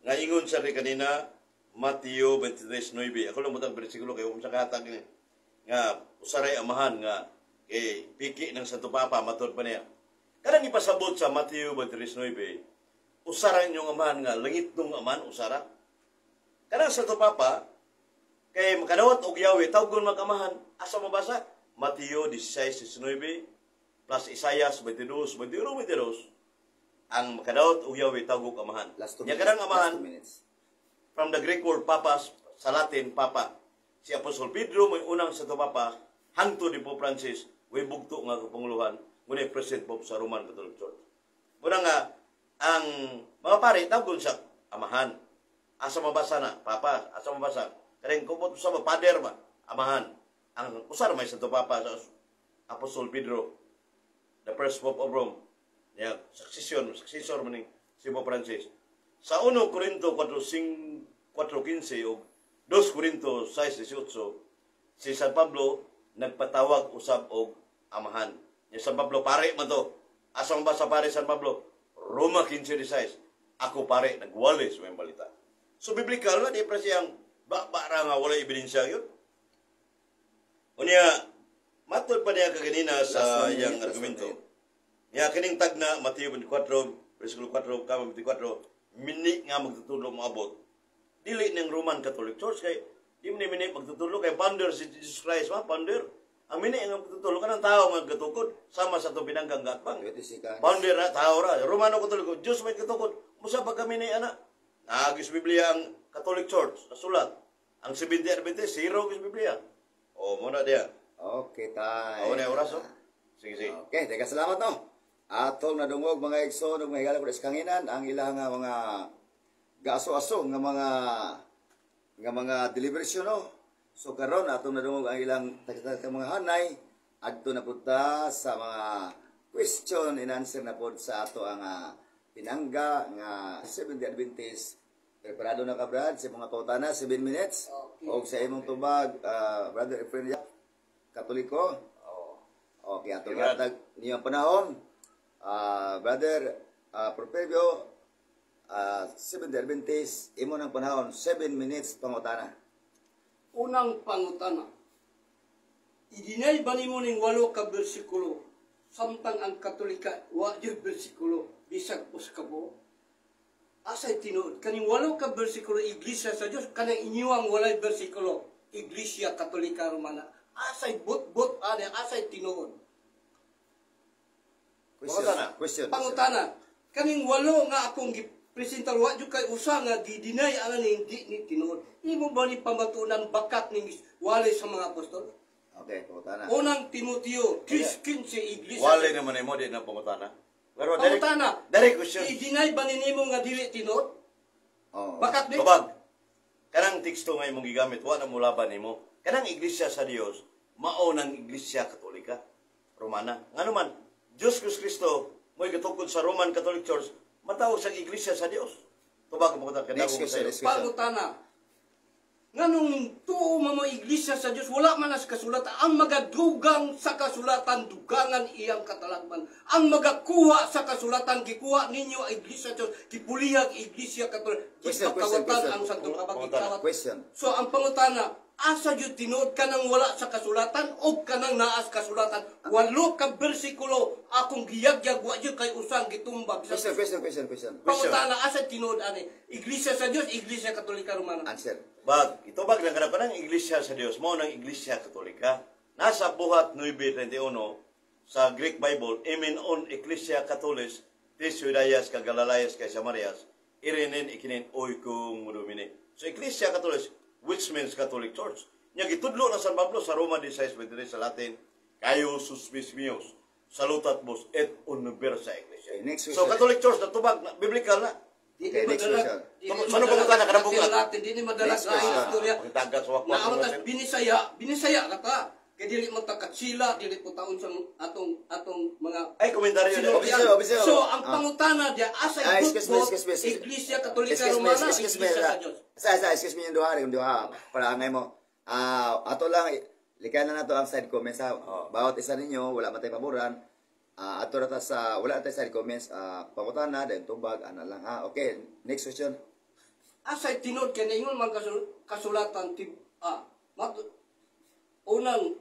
nga ingon siya rin kanina Mateo 23:9. Ako lang butang bersikulo kay sa kahatag ni nga usaray amahan nga kay piki ng Santo Papa matod pa niya. Kanang ipasabot sa Mateo 23:9, usaray inyong amahan nga langit nung amahan usara. Kanang Santo Papa kay makadawat og Yahweh tawgon mag-amahan. Asa mabasa? Mateo 16:19 plus Isaias 22, 21, 22. Ang makadawat og Yahweh tawgog amahan. Last 2 Nya minutes. kanang amahan Last 2 minutes. From the Greek word papas, sa Latin papa. Si Apostol Pedro may unang Santo Papa hangtod ni Pope Francis way bugto nga kapanguluhan ngunit President Pope sa Roman Catholic Church. Muna nga ang mga pare tawgon sa amahan. Asa mabasa na? Papa, asa mabasa? Kanang kumot sa ba father ba? Amahan. Ang usar may Santo Papa sa Apostol Pedro, the first Pope of Rome. Ya, succession, successor man ni si Pope Francis. Sa 1 Corinto 4:15 o 2 Corinto 6:18, si San Pablo nagpatawag usab og amahan. Yung San Pablo pare man to. Asa man ba sa pare San Pablo? Roma 15:16. Ako pare nagwali sa mayong balita. So biblical na di pa siyang ba ra nga wala ebidensya yun. Unya, matod pa niya kaganina Last sa one minute, iyang last one argumento. minute. Niya kining tagna Mateo 24 versikulo 4 kama 24, mini nga magtutudlo moabot. Dili ning Roman Catholic Church kay di man ni mini magtutudlo kay founder si Jesus Christ ma founder. Ang mini nga magtutudlo kanang tao nga gatukod sama sa atong binanggang gatbang. 20 seconds. Founder na tao ra. Romano Katoliko, Diyos may katukod. Musa pa kami ni ana. Naagis Biblia ang Catholic Church, nasulat. Ang 70 Adventist, zero sa Biblia. O, muna diya. Okay, tay. Ako na oras, oh. Sige, sige. Okay, teka, salamat no. Atong nadungog, mga igsoon ug mga higala ko sa kanginan, ang ilang nga mga gaaso-aso nga mga deliberation no. So karon atong nadungog ang ilang tagtag mga hanay adto na pud ta sa mga question and answer na pod sa ato ang pinangga nga Seventh Adventist. Preparado na ka, Brad, sa mga pangutana, 7 minutes. Okay. Og sa imong tubag, Brother Efren Yap, Katoliko. Okay, ato Okay, Brad. gatag niyo ang panahon. Brother Properbio, Seventh Adventist, imo ng panahon, 7 minutes, pangutana. Unang pangutana. I-deny ba nimo ning walo ka bersikulo samtang ang Katolika wa gyud bersikulo bisag us ka buok? Asay tinuod kaning walo ka bersikulo, Iglesia sa Dios, kanang inyuang walay bersikulo, Iglesia Katolika Romana? Asay but-but ani? Asay tinuod? Question. Pangutana. Question. Pangutana, kaning walo nga akong gipresentar, wa jud kay usa nga gi-deny ang ning di ni tinuod. Imo ba ni pamatunan bakak ning wali sa mga apostol? Okay, pangutana. Unang Timoteo 3:15, Iglesia. Wala naman mo, di na pangutana. Pero direct, Pangutana. direct question. I-deny ba ni nimo nga dili tinuod? Oh. Bakak ni? Tubag. Kanang teksto nga imong gigamit, wa na mo laban nimo. Kanang Iglesia sa Dios, mao ng Iglesia Katolika Romana. Ngano man, Diyos Kristo mo'y gatukod sa Roman Catholic Church, matawag sa Iglesia sa Dios. Tubag mo kay Next question, next question. Pangutana. Nganong tuo mo mo Iglesia sa Dios, wala man as kasulatan? Ang magadugang sa kasulatan, dugangan iyang katalagman. Ang magakuha sa kasulatan, gikuha ninyo ang Iglesia sa Dios, gipulihag Iglesia Katolika, Question, question, gipakawatan question. ang Santo Kabag, Pangutana. gikawat. Question. So ang pangutana, asa gyud tinuod, kanang wala sa kasulatan o kanang naas kasulatan? Walo ka bersikulo akong giyagyag, wa gyud kay usang gitumba. Question, question, question, question. Pangutana, asa tinuod ani? Iglesia sa Dios, Iglesia Katolika Romana? Answer. Bag, itubag lang kanang kanang Iglesia sa Dios, mao ng Iglesia Katolika. Nasa Buhat 9:31 sa Greek Bible, Imen on Ecclesia Catholis, tis Judayas ka Galileas kay Samarias, irenen ikinin oikung mudumini. So Ecclesia Catholis, which means Catholic Church. Nya gitudlo na San Pablo sa Roma 16:23 sa Latin, Caius susmis meos, salutat vos et universa Ecclesia. Okay, next So question. Catholic Church natubag na biblical na. Di Okay, ni next madalag. question. Di ni Sano pangutana madalag ka na bukat? Latin, di ni madalag Next sa question. istorya. Pagtagat sa wakwa. Naamot tas Binisaya, Binisaya ka ta. Kay dili mo ta katsila, dili po taon sa atong atong mga Ay, komentaryo na. Officer, officer. So ang Ah. pangutana diya, asa Ah, excuse me, but excuse me, excuse me. Iglesia Katolika Excuse me, Romana, excuse me. Iglesia sa Dios? Sa, excuse me yung duha. Para angay mo. Ah, ato lang, likay na nato ang side comments ha. Oh. Bawat isa ninyo, wala man tayo paboran. Ah, ato ra ta sa, wala tayo side comments. Ah, pangutana, dahil tubag, ana lang ha. Okay, next question. Asay tinuod kay naingon man kasulatan ti unang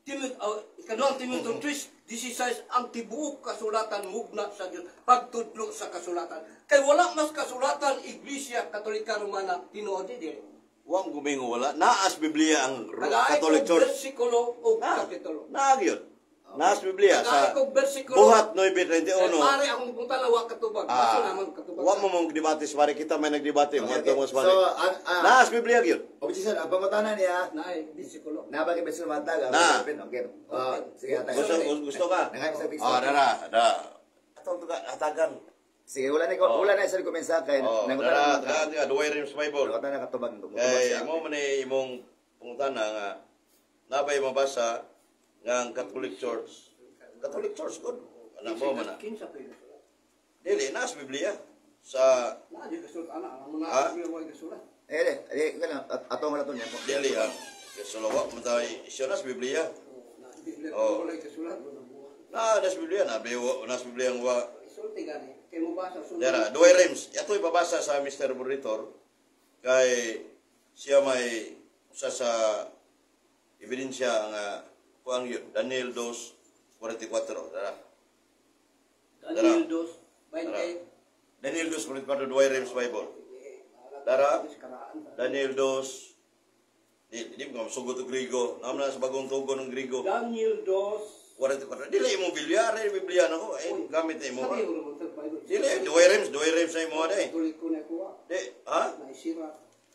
Timothy, ikaduhang Timoteo 3:16, ang tibuok kasulatan mugna sa Dios, pagtudlo sa kasulatan. Kay wala mas kasulatan Iglesia Katolika Romana, tinuod di dili? Wang gumingo wala. Naas Biblia ang Nagaay Catholic ko Church. bersikulo o kapitulo. Naa gyud. Naas Biblia Nagaay sa ko bersikulo. Buhat 9:31. Kay pare akong punta na wa katubag. Baso naman katubag. Wa mo mong debate sa pare, kita may nagdebate mo Okay, okay, okay. okay. Pare. So, Naas Biblia gyud. Objection, ang pangutana niya, Naay bersikulo. na ba kay Besul Matag? Na. Okay. Ah, sige, atay. Gusto gusto ka? Nangay sa fix. Ah, dara, da. Atong tuga hatagan. Sige, wala na Oh. wala na sa comments ha kay Oh, nangutana dara, naman ka. dara, dara, duway rin sa Bible. Nangutana katubag, mutubag Kay siya. mo man ni imong pangutana nga nabay mabasa nga ang Catholic Church. Catholic Church good. Ana mo man na. Kinsa pa yun kasulat? Dili naas Biblia sa Naa di kasulat ana ang mga Ah? way kasulat. Eh, eh, eh, kana atong wala to niya. Dili ah. Kay wa man tayo siya nas Biblia. Na di Oh. wala kasulat wala buwa. Na nas Biblia na biwa nas Biblia ang wa. Isulti gani kay mo basa sunod. Dara, duway rims. Ato ibabasa sa Mr. Moderator kay siya may usa sa Ebidensya nga kuang yun. Daniel 2:44. Dara. Daniel 2, 20. Daniel 2:44, Douay Rheims Bible. Dara. Daniel 2. Di mo sugot og Grigo. Naman na sa bagong tugon ng Grigo. Daniel 2. 44. Dili mo Biblia, ari Biblia na ko. Eh, gamit na imo. Sabi ko naman sa Bible. Dili, Douay Rheims na imo na eh. Tuloy ko na kuha. Di, ha? Naisira.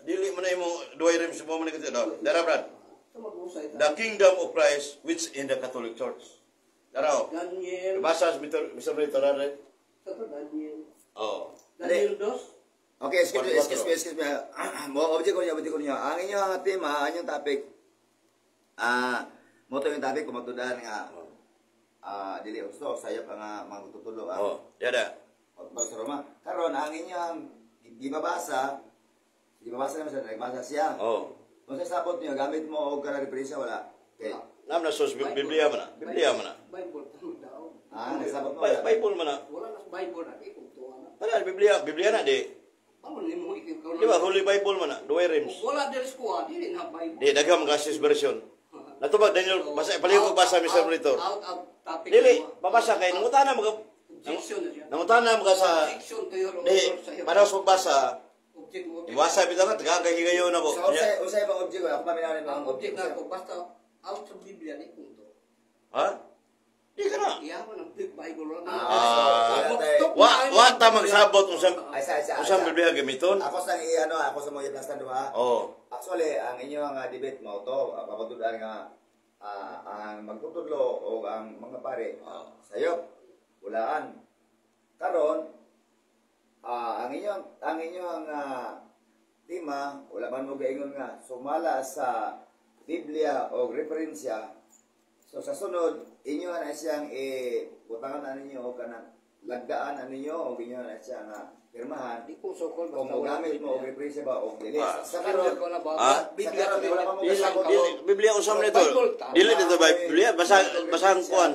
Dili mo na imo Douay Rheims mo man kasi. Dara, Brad. Ito mag-usay ta. The Kingdom of Christ which in the Catholic Church. Dara oh. Daniel. Basa Mr. Mr. Brito, dara. Ito Daniel. Oh. Daniel 2. Okay, excuse me, excuse me, excuse me. Mo object ko niyo. Ang inyong tema, ang inyong topic, mo to yung topic kung matudan nga dili gusto sayop ang mga tutulo ang Oh, dada. oh, sa Roma. Karon ang inyong gibabasa naman siya, nagbasa siya. Oh. Kung sa sabot niyo, gamit mo og kana referensya, wala. Okay. Nam na sos Biblia man na. Biblia man na. Bible tama daw. Ah, nagsabot mo, wala. Bible man na. Wala na sa Bible na di kung tuwa na. Wala Biblia, Biblia na di. Bawal nimo ikaw Di ba Holy Bible man na, Douay Rheims. Wala diri sa kuha, dili na Bible. Di daghang mga sis version. Natubag Daniel, basa paliw ko basa, Mr. Monitor. Out of topic. Dili, babasa kay nangutana mga Objection na siya. nangutana mga sa Objection to your di honor sa iyo. para sa pagbasa. Object mo. Object. Iwasa bitaw ka taga kay higayon ako. So, unsay bang object ko? Ako paminaw nimo Ang ang object object. na ako basta out sa Biblia ni kung to. Ha? Di ka na. Iya man ang big Bible wala. Ah, Wa ta magsabot unsang Ay, sa, unsang sa. Biblia gamiton. Ako sa i-ano, ako sa mga i-understand ha. Oh. Actually, ang inyong debate mo to, papatulan nga ang magtutudlo o ang mga pare sayop, bulaan. Karon, ang inyong tema, wala man mo gaingon nga sumala sa Biblia o referensya. So sa sunod, inyo na siyang butangan na ninyo o kanang lagdaan na ninyo o inyo na siya nga pirmahan Di ko sokol kung mogamit mo og referensya ba o dili. Ah. Sa karon, ko na ba? Ah? Biblia Sa karon, wala pa mo Dili, kasabot. dili, Biblia usam nito. Bible, tama. Dili dito ba Biblia basa basa ang kuan.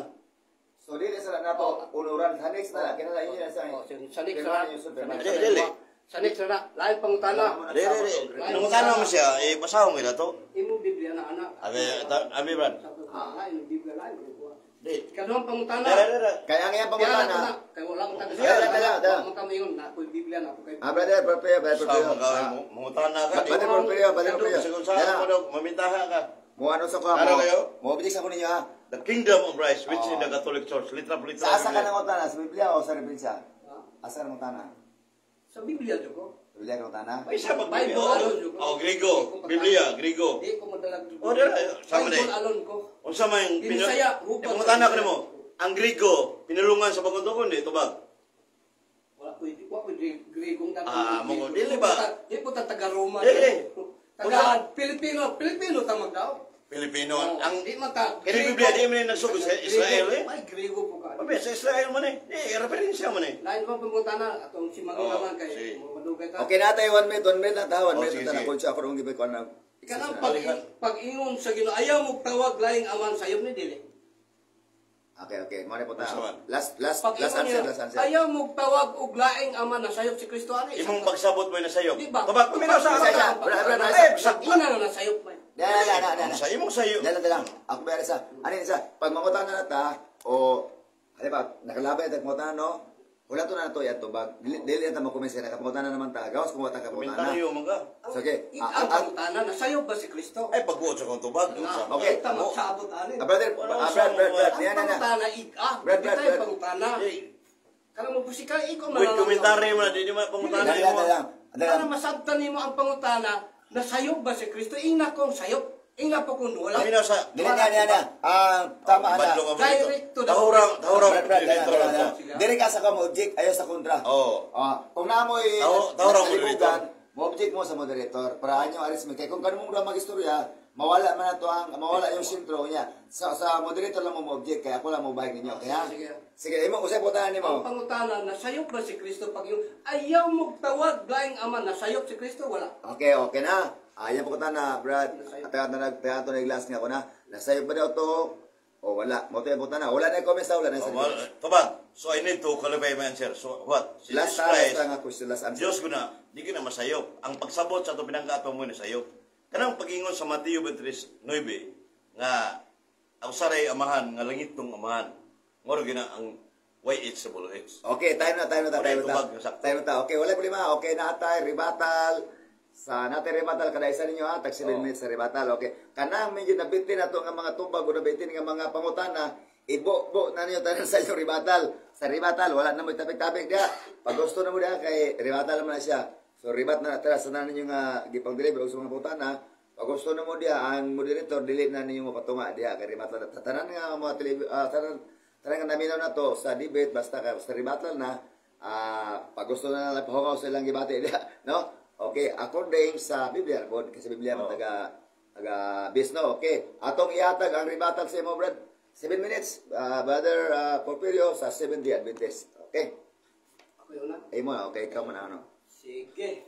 So dili sa nato unuran sa next na kinala inyo na sa Oh, sa next pirmahan na. ninyo sa Sa pirmahan. next Dili, dili. Sa next na lain pangutana. Dili, dili. Nangutana mo siya, eh basahon gid to. Imo Biblia na anak. Abi abi Brad. Lain ang Biblia lain ko. Di. Kaduhang pangutana. Dara dara. Kaya ang iyang pangutana, Kay wala ko taga. Dala, dala, dala. Mo kami ingon na ako'y Biblia na ako kay. Brother, prepare, brother, Sa prepare. mga mangutana ka. Brother, prepare, brother, prepare. Sa kung saan mo daw mamintaha ka. Mo ano sa ko Ano mo? kayo? Mo object sa ko ninyo ha. The Kingdom of Christ which in the Catholic Church. Litra po litra. Sa asa ka nang utana, sa Biblia o sa referensya? Ha? Asa ka nang utana? Sa Biblia jud ko. Sa Biblia ka utana? Ay sa mag Bible alone jud ko. Oh, Grigo. Biblia, Grigo. Di ko madalag. Oh, dala, sama Bible di. alone ko. Unsa man yung Binisaya, hubad. Pangutana ko nimo. Ang Grigo pinulungan sa bagong tugon di tubag. Wala ko wa ko Griegong taga. Ah, mo dili ba? Di po ta taga Roma. Dili. Taga Pilipino, Pilipino ta magdaw. Pilipino Oh, ang di man ta. Kini Biblia di man nagsugod sa Israel eh. May Griego po ka. Pabe sa Israel man eh. Di referensya man eh. Lain pa pangutana atong si Manong Oh, naman kay sige. madugay ta. Okay na tayo, 1 minute, 1 minute na ta, 1 Oh, minute sige, na ta. sige. Kung siya ako rong gibay ko na. Kanang pag-ingon sa Ginoo, ayaw mo tawag laing aman sayop ni dili. Okay. Mo na po ta. Gusto man. Last, last, last Pag-ingon answer, niya, last answer. ayaw mo tawag og laing ama na sayop si Kristo ani. Imong pagsabot mo na sayo. Di ba? Tubag paminaw sa Isa, isa. ako. Brad, brad, brad. Eh, sa Una na nasayop man. Na, na, na, na, na. Sa imong sayo. Dala, dala. Ako ba sa ano yun, isa? Pag mangutana na ta, o, ano ba, nakalabay at mangutana, no? Wala to na to, yan tubag. Dili, dili na ta makumensi, nakapangutana naman ta. Gawas kung wata kapangutana. Komentaryo man ka. So, okay. Ang pangutana nasayop ba si Kristo? Ay pagbuot sa kong tubag. Na, Okay. ta magsabot ani. Brother, Wala Brad, sa Brad, Brad, Ang yan na na. pangutana ig-ah. Brad, Di Brad, tayo Brad. pangutana. Eh, Kanang mabusika ikaw man. With lang. komentaryo man di man pangutana Dala, imo. dala, dala. Para masabtan nimo ang pangutana, nasayop ba si Kristo? Ingna kong sayop. Ingna po kung wala. Paminaw sa Dili na, na, na. Tama na. Badlong ka Direct to the Tahurang, tahurang. Brad, Brad, dala, dala, dala. Dili ka sa ka mo object, ayaw sa kontra. Oo. Kung naamoy Tahurang nalibugan, mo object mo sa moderator para anyo arrangement kay kung kanumong ra magistorya, mawala man na to ang mawala yung sentro niya. Sa moderator lang mo mo object kaya ako lang mo bayag ninyo. Kaya Sige. sige, imo usay putahan Ang nimo. pangutana, nasayop ba si Kristo pag yung ayaw mo tawag laing ama, nasayop si Kristo? Wala. Okay, okay na. Ayan po na, Brad. At na nagtato na glass nga ko na. Nasayop ba daw to? O wala. Mo to yung na. Wala na yung comments, wala na Oh, yung well, tubag. So I need to qualify my answer. So what? Si Last Jesus last Christ, nga question, last answer. Diyos ko na, di ka na masayop. Ang pagsabot sa ito pinanggato mo na sayop. Kanang pag-ingon sa Mateo 23:9, Nga ang usaray amahan nga langitnong amahan. Mao gina ang YHWH. Okay, time na, time na, Wala time na. tubag, sakto. Time na. Okay, wala problema. Okay, natay, rebuttal. Sa natin rebuttal, kada isa ninyo ha, tag 7 minutes sa rebuttal. Okay. Kanang medyo nabitin na to nga mga tubag o nabitin nga mga pangutana, ibo-bo na ninyo tanan sa inyong rebuttal. Sa rebuttal, wala na mo tapik-tapik diha. Pag gusto na mo diha, kay rebuttal naman na siya. So, rebat na tara sa tanan ninyo nga gipang-deliver og sa mga pangutana. Pag gusto na mo diha, ang moderator, dili na ninyo mapatunga diha. Kay rebuttal na. Tanan nga mga tanan, tanan nga naminaw na to sa debate, basta ka sa rebuttal na, pag gusto na lang pahungaw sa ilang gibati diha, no? Okay, according sa Biblia, pod kasi Biblia man taga taga base, no? Okay, atong ihatag ang rebuttal sa imo, brad. 7 minutes, Brother Porfirio sa Seventh-day Adventist. Okay. Ako yun na. Ay mo, okay, ikaw man ano. Sige.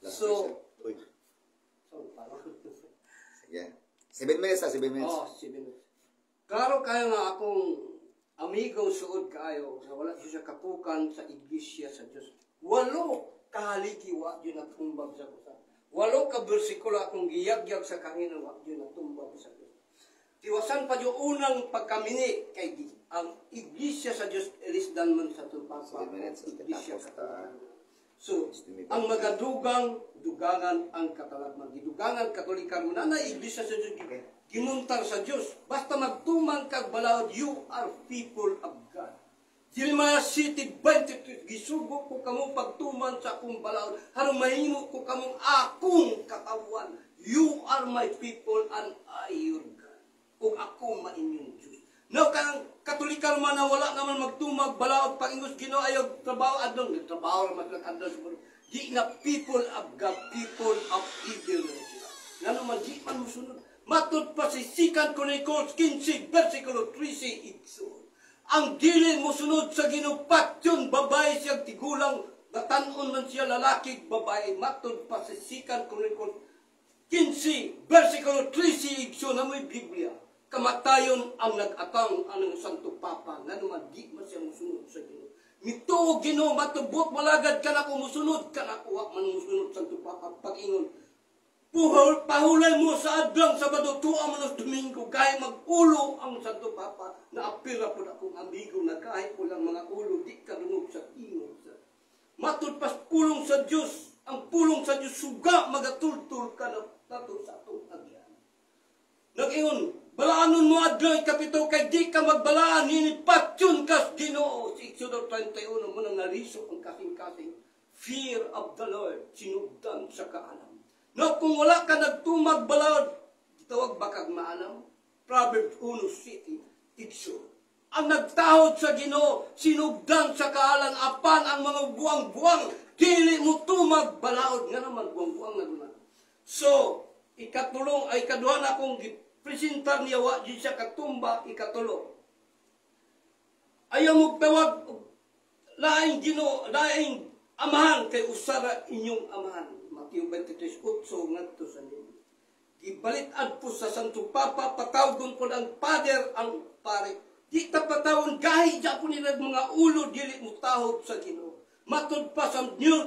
Last So, Uy. so parang Sige. 7 minutes ha, 7 minutes. Oh, 7 minutes. Klaro kayo nga akong amigo suod kaayo nga wala siya kapukan sa iglesia sa Dios. Walo kahaligi wa gyud natumbag sa usa. Walo ka bersikulo akong giyagyag sa kangin wa gyud natumbag sa Dios. Tiwasan pa yung unang pagkamini kay ang iglesia sa Dios ilisdan man sa tupapa. 7 minutes, okay, Iglesia tapos ta. So, ang magadugang, dugangan ang katalagman. Gidugangan Katolika mo na na iglesia sa Diyos, gimuntar sa Diyos. Basta magtuman kag balaod, you are people of God. Jeremiah City 23, gisugo ko kamo pagtuman sa akong balaod, haron mahimo ko kamong akong katawan. You are my people and I your God. Ug ako mainyong Diyos. No, kanang Katolika man na wala naman magtumag balaod pag-ingos Ginoo ayaw trabaho adlong trabaho ra man sila adlong sa. Di na people of God, people of evil na sila. Ngano man di man musunod. Matud pa si Second Chronicles 15 versikulo 13 igsoon. Ang dili musunod sa Ginoo patyon babae siyang tigulang batan-on man siya lalaki babae matud pa sa Second Chronicles 15 versikulo 13 igsoon na may Biblia. Kamatayon ang nag-atang ang Santo Papa ngano man di man siya musunod sa Ginoo. Mituo Ginoo matubot malagad kanako musunod kanako wa man musunod Santo Papa pag-ingon. Puhol, pahulay mo sa adlang Sabado, tuwa man sa Domingo, kahit mag-ulo ang Santo Papa, na apila po akong amigo na kahit walang mga ulo, di ka dungog sa tingog. Sa. Matud pas pulong sa Diyos, ang pulong sa Diyos, suga magatultul ka na nato sa atong agyan. Nag-ingon, balaanon mo adlaw ikapito kay di ka magbalaan, nini patyon kas Ginoo. Sa Exodo 31 mo nang nariso ang kasing-kasing. Fear of the Lord, sinugdan sa kaalam. No, kung wala ka nagtumag balaod, gitawag ba kag maalam? Proverbs 1:7, igsoon. Ang nagtahod sa Ginoo, sinugdan sa kaalam apan ang mga buwang-buwang, dili mo tumag balaod nga naman buwang-buwang na guna. So, ikatulong ay kaduha na akong gipresentar niya wa di siya katumba ikatulo. Ayaw mo tawag og laing Ginoo, laing amahan kay usara inyong amahan. Mateo 23:8 ngadto sa ninyo. Gibalit-ad po sa Santo Papa, patawgon po ang father ang pare. Di ta patawon gahi ja po nila mga ulo dili mo tahod sa Ginoo. Matud pa sa New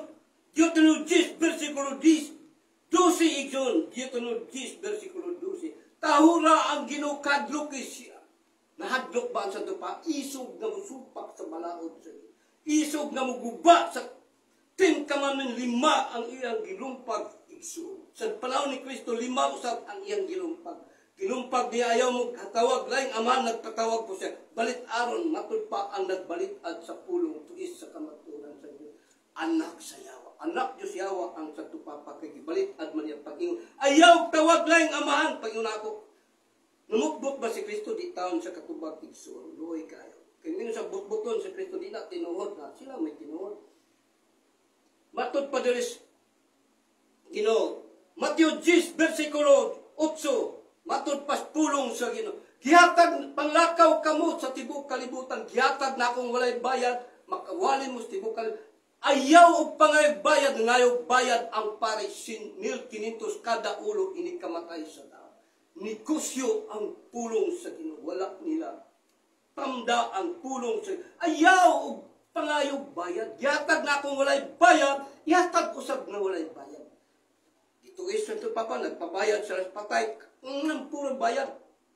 Deuteronomy 10 versikulo 10 12 igsoon, Deuteronomy 10 versikulo 12. Tahura ang Ginoo kadloki siya. Nahadlok ba ang Santo Papa? Isog nga musupak sa balaod sa Ginoo. Isog nga muguba sa Ten Commandment, lima ang iyang gilumpag igsoon. Sa panahon ni Kristo, lima usab ang iyang gilumpag. Gilumpag niya ayaw mo katawag laing ama nagpatawag po siya. Balit aron matud pa ang nagbalit-ad sa pulong tuis sa kamaturan sa Dios. Anak sa yawa. Anak Dios yawa ang Santo Papa kay gibalit-ad man niya pag-ingon. Ayaw tawag laing amahan pag-ingon ako. Namukbok ba si Kristo di taon sa katubag igsoon? Luoy kayo. Kay mingon sa butbuton si Kristo di na tinuod na sila may tinuod. Matud pa diri Ginoo. Mateo 10 versikulo 8. Matud pas pulong sa Ginoo. Gihatag panglakaw kamo sa tibuok kalibutan. Gihatag na akong walay bayad, makawali mo sa tibuok kalibutan. Ayaw og pangayog bayad, ngayog bayad ang pare sin 1,500 kada ulo ini kamatay sa tao. Negosyo ang pulong sa Ginoo. Wala nila tamda ang pulong sa ayaw og pangayog bayad. Gihatag na akong walay bayad, ihatag usab nga walay bayad. Dito is Santo Papa, nagpabayad sa patay, nang puro bayad.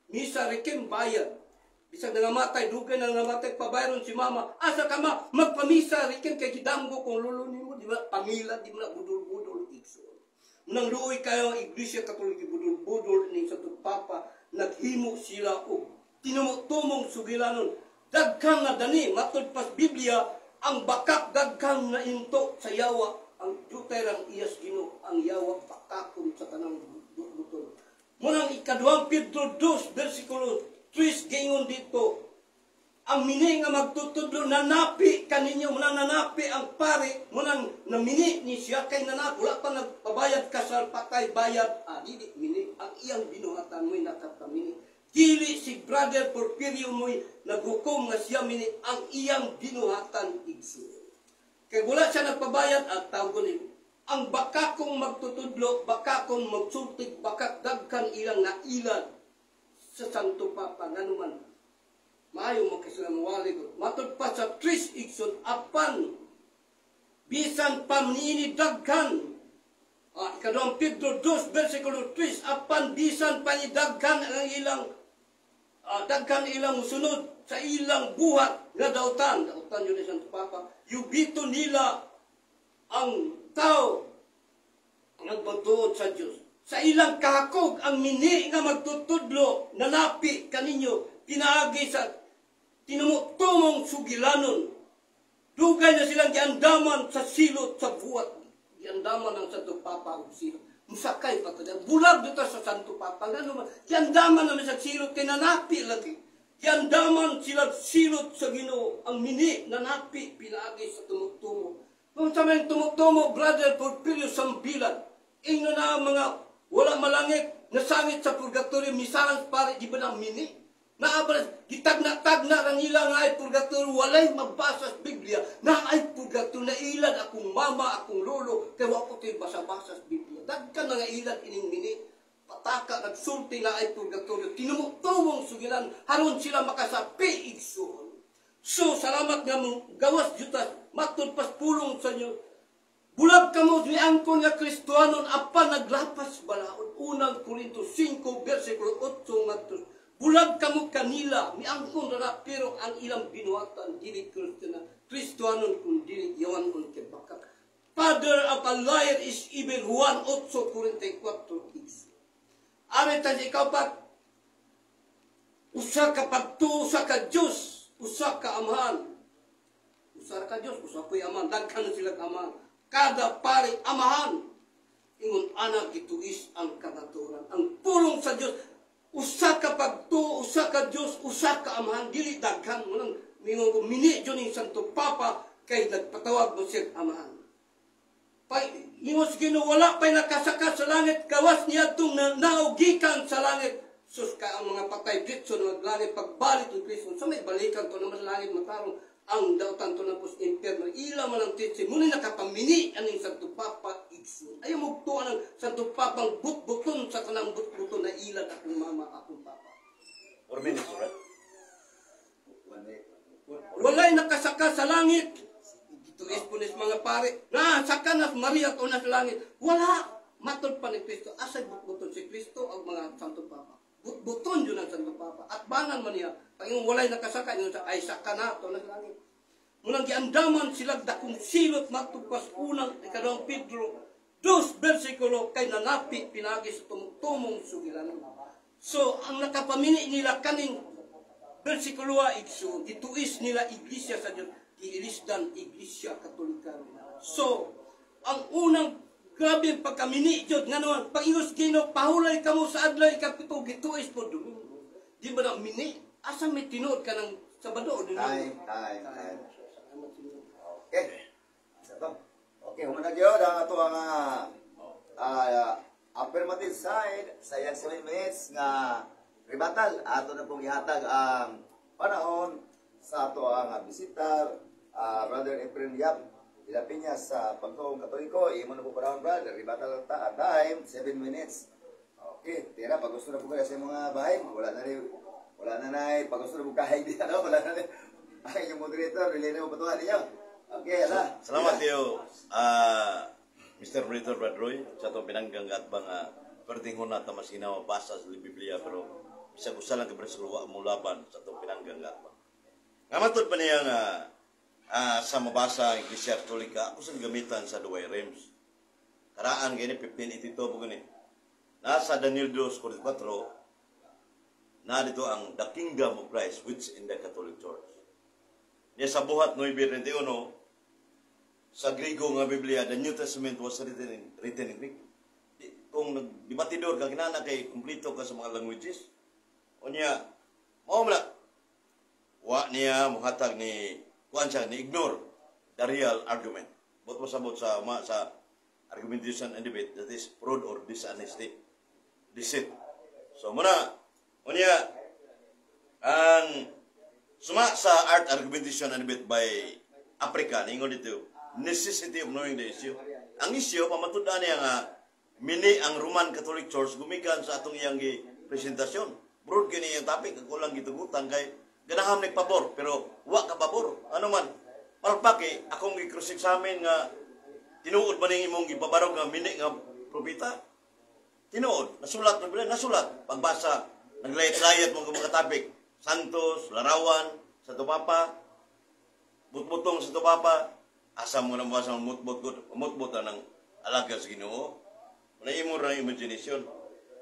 Misa requiem bayad. Bisag nangamatay, dugay na nangamatay, pabayron si mama. Asa ka ma? Magpamisa requiem kay gidamgo kung lolo nimo, di ba? Pangila, di mo na budol-budol igsoon. Nang luoy kayo ang Iglesia Katolika, budol-budol ni sa Papa, naghimo sila og tinumutumong sugilanon. Dagkang nga dani, matud pas Biblia, ang bakak dagkang na into sa yawa, ang jutay rang iyas Ginoo, ang yawa bakakon sa tanang buton. Munang ikaduhang Pedro 2, versikulo 3, giingon dito, ang mini nga magtutudlo nanapi kaninyo, munang nanapi ang pare, munang namini ni siya kay nanapi, wala pa nagpabayad kasal, patay bayad, dili mini, ang iyang binuhatan mo'y nakapamini. Dili si Brother Porfirio mo'y naghukom nga siya mini, ang iyang binuhatan igsoon. Kay wala siya nagpabayad at tawag ni ang bakakong magtutudlo, bakakong magsultig, bakak dagkan ilang nailad sa Santo Papa nganuman maayo mo kasi sila mawali ko. Matud pa sa tris igsoon apan bisan pa niini daghan. Ikaduhang Pedro 2 versikulo 3, apan bisan pa ni daghan ang ilang daghan ilang musunod sa ilang buhat nga dautan, dautan yun ni Santo Papa, yubito nila ang tao nagmatuod sa Dios. Sa ilang kahakog ang mini nga magtutudlo nanapi kaninyo pinaagi sa tinumutumong sugilanon. Dugay na silang giandaman sa silot sa buhat. Giandaman ang Santo Papa og silot. Musakay pa to. Bulag dito sa Santo Papa. Ngano man, giandaman naman sa silot kay nanapi lagi. Giandaman sila silot sa Ginoo. Ang mini nanapi pinaagi sa tumutumo. Kung sa may tumutumo, Brother Porfirio Sambilan, ingo na ang mga wala malangit, nasangit sa purgatorio, misalang pare, di ba na mini? Naabras, gitagna-tagna ang ila nga ay purgatorio, walay mabasa sa Biblia, na ay purgatorio, na ilad akong mama, akong lolo, kaya wa ko tayo basa-basa sa Biblia. Dagkan na nga ilad ining mini, pataka, nagsulti na ay purgatorio, tinumutumong sugilan, haron sila makasapi igsoon. So, salamat nga mo, gawas jutas, matud pas pulong sa inyo. Bulag kamo, miangkon nga Kristohanon, apan naglapas balaod. Unang Korinto 5, versikulo 8, ngadto. Bulag kamo kanila, miangkon ra pero ang ilang binuhatan, dili Kristiyana, Kristohanon kun dili yawan kun kay bakak. Father of a liar is evil, Juan 8:44. Amin ta ikaw pa, usa ka pagtuo, usa ka Diyos, usa ka amahan. Usa ka Diyos, usa ko'y amahan. Daghan na sila amahan. Kada pare amahan. Ingon ana gituis ang kamatuoran. Ang pulong sa Diyos, usa ka pagtuo, usa ka Diyos, usa ka amahan. Dili daghan mo nang mingon ko mini jud ning Santo Papa kay nagpatawag mo siya amahan. Pay ingon sa Ginoo wala pay nakasaka sa langit gawas niadtong na naugikan sa langit. Sus ka ang mga patay ditso na maglangit pagbalik ng Kristo. Sa may balikan to naman sa langit matarong ang dautan to na pos impierno. Ila man ang titsi. Muna nakapamini aning Santo Papa igsoon. Ayaw mugtuan ang Santo Papa ang butbuton sa kanang butbuton na ilad akong mama, akong papa. 4 minutes, right? 1 minute. Walay nakasaka sa langit. Gituis po nis mga pare. Na, saka na Maria to na sa langit. Wala. Matod pa ni Kristo. Asay butbuton si Kristo ang mga Santo Papa. Butbuton yun ang Santo Papa. At bangan man niya. Pag yung walay nakasaka, yung sa, ay saka na to na sa langit. Munang giandaman sila dakong silot matugpas unang ikaduhang Pedro 2 versikulo kay nanapi pinagi sa tumong sugilan. So, ang nakapamini nila kaning versikulo igsoon, gituis nila Iglesia sa Dios, giilisdan Iglesia Katolika. So, ang unang grabe pagkamini jud ngano pag ingos Ginoo pahulay kamo sa adlaw ikapito gituis po Domingo. Di ba na mini? Asa may tinuod ka ng Sabado o Domingo? Time, time, time. Okay. Sa to. Okay, human na gyud ang ato ang affirmative side sa iyang 7 minutes nga rebuttal. Ato na pong ihatag ang panahon sa ato ang bisita, Brother Efren Yap de la Peña sa Pagtuong Katoliko. Imo na po panahon, brother. Rebuttal time, 7 minutes. Okay, tira, pag gusto na po kayo sa mga bahay, wala na rin, wala na na, pag gusto na po kahig di, ano, wala na rin. Ang inyong moderator, relay na mo patuhan ninyo. Okay, ala. Salamat kayo, Mr. Moderator Brad Roy, sa itong pinanggang at mga pwerdeng hunat na mas ginawa basa sa Biblia, pero Bisag usa lang ka bersikulo wa mo laban sa atong pinanggang gatbang. Nga matod pa niya nga sa mabasa ang Iglesia Katolika, ako sa gamitan sa Douay-Rheims. Karaan gani 1582 po gani. Nasa Daniel 2:44 na dito ang the kingdom of Christ which in the Catholic Church. Niya sa Buhat 9:31 sa Grigo nga Biblia, the New Testament was written in Greek. Kung nagdebatidor ka, kinana kay kumpleto ka sa mga languages. Unya, mao man na, wa niya muhatag ni kuan siya ni ignore the real argument. But masabot sa argumentation and debate, that is fraud or dishonesty. Deceit. So muna, unya ang suma sa Art Argumentation and Debate by Africa, ningon dito, necessity of knowing the issue. Ang issue, pamatud-an niya nga, mini ang Roman Catholic Church gumikan sa atong iyang gi presentasyon. Broad kini iyang topic, ako lang gitugutan kay ganaham ni pabor, pero wa ka pabor. Ano man, palpaki, akong gi-cross-examine nga tinuod ba ning imong gipabarog nga mini nga propeta? Tinuod, nasulat na bila, nasulat. Pagbasa, naglayat-layat mo mga topic. Santos, larawan, sa tupapa, butbutong sa tupapa, asa mo nang basa mutbot ko, mutbot na ng alaga sa Ginoo. Wala imo ra imagination.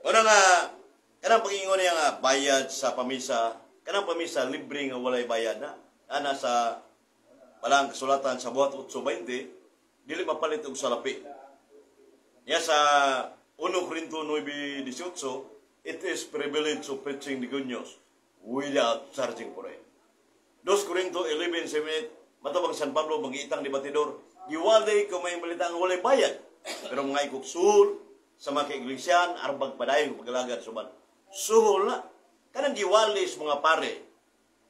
Una nga, kanang pag-ingon niya nga bayad sa pamisa, kanang pamisa libre nga walay bayad na. Ana sa balang kasulatan sa Buhat 8:20, dili mapalit og salapi. Niya sa 1 Corinto 9:18, it is privilege of preaching the good news without charging for it. 2 Corinto 11:78, matubang San Pablo, magiitang debatidor, giwalay ko may balita ang walay bayad. Pero mga ikok suhol sa mga kaiglesyaan, arbag padayon pagalagad suban. Suhol na. Kanang giwali sa mga pare,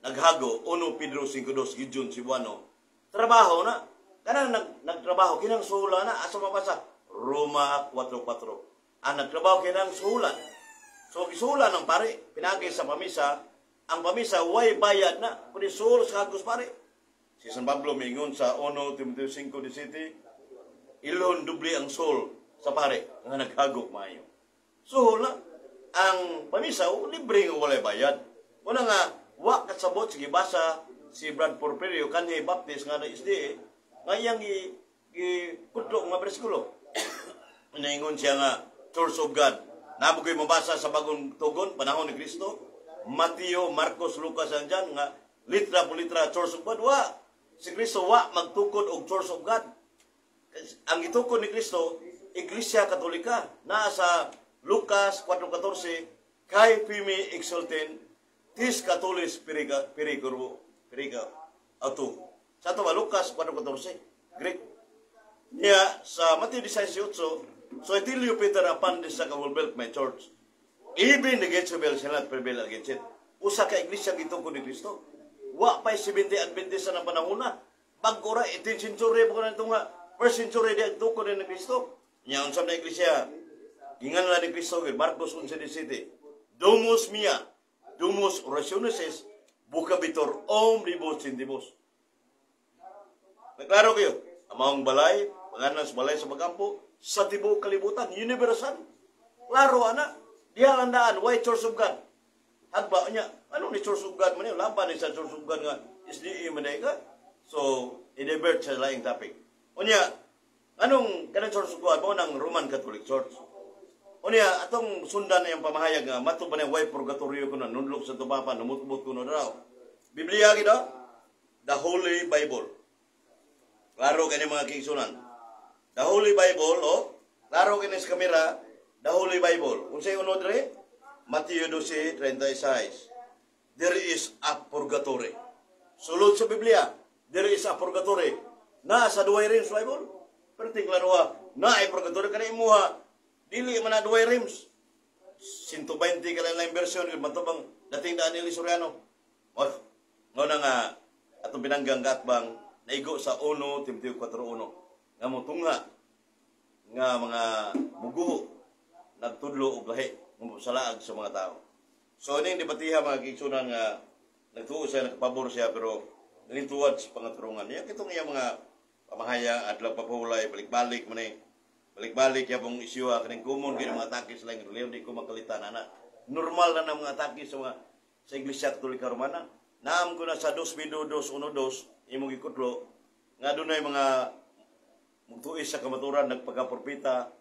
naghago, 1 Pedro 5:2, Gideon Cebuano, trabaho na. Kanang nagtrabaho, kinang suhula na, asa mabasa? Roma 4:4. Ang nagtrabaho kinang suhulan. So, gisuhulan ng pare, pinagi sa pamisa, ang pamisa, way bayad na, kundi suhol sa hagos pare. Si San Pablo mingon sa 1 Timoteo 5:17, ilon dubli ang sol sa pare, nga naghago maayo. Suhol na, ang pamisa, oh, libre nga walay bayad. Una nga, wa kasabot, sige basa, si Brad Porfirio, kanhi Baptist nga na SDA, nga iyang gi kudlo nga bersikulo. Naingon siya nga, Church of God. Nabo ko'y mabasa sa Bagong Tugon, panahon ni Kristo, Mateo, Marcos, Lucas, andyan, nga litra po litra, Church of God. Wa! Si Kristo wa magtukod og Church of God. Ang gitukod ni Kristo, Iglesia Katolika, naa sa Lucas 4:14, kai phemi exulten, tis Catholis periga, perigoro, periga, auto. Sa ato ba, Lucas 4:14, Greek. Niya, sa Mateo 16:8, so I tell you, Peter, upon this rock I will build my church. Even the gates of hell shall not prevail against it. Usa ka iglesia gitukod ni Kristo. Wa pa'y 70 Adventist na panahon na. Bago ra, 18th century pa ko na ito nga. First century di tukod ni Kristo. Nya unsa na iglesia? Gingan ni Kristo gid Marcos 11:17. Domus mia, domus orationis est, vocabitur omnibus gentibus. Naklaro kayo, ang maong balay, pangalan sa balay sa pagampo, sa tibuok kalibutan, universal. Klaro ana, diha lang daan, why Church of God? Hagba niya, ano ni Church of God man yun? Laban ni sa Church of God nga, SDA man ka. So, i-divert sa laing topic. Unya, anong kanang Church of God mo ng Roman Catholic Church? Unya, atong sundan na yung pamahayag nga, mato pa na yung why purgatorio ko na, nundlok sa tubapa, namutbot ko na raw. Biblia gid, the Holy Bible. Klaro kini mga kiigsunan. The Holy Bible, oh, klaro kini sa kamera, the Holy Bible. Unsay unod re? Mateo 12:36. There is a purgatory. Sulod sa Biblia, there is a purgatory. Na sa Douay-Rheims Bible. Pero klaro ha, na ay purgatory kani imuha. Dili man na Douay-Rheims. 120 ka lang lang version yun matubang dating daan ni Soriano. Oh, ngao na nga atong pinanggang gatbang naigo sa 1 Timoteo 4:1 nga motungha nga mga muguho nagtudlo og lahi nga salaag sa mga tao. So ining debatiha mga kaigsunan nga nagtuo siya, nakapabor siya, pero nalintuwad sa pangaturungan niya kitong iya mga pamahaya adlaw papulay balik-balik man eh balik-balik yapong isyuha kaning common kini mga atake sa laing relihiyon, di ko makalitan ana. Normal na ng mga atake sa mga sa Iglesia Katolika Romana. Naam ko na sa 2 Pedro 2:1-2 imong gikutlo nga dunay mga mugtuis sa kamaturan, nagpagkaporpita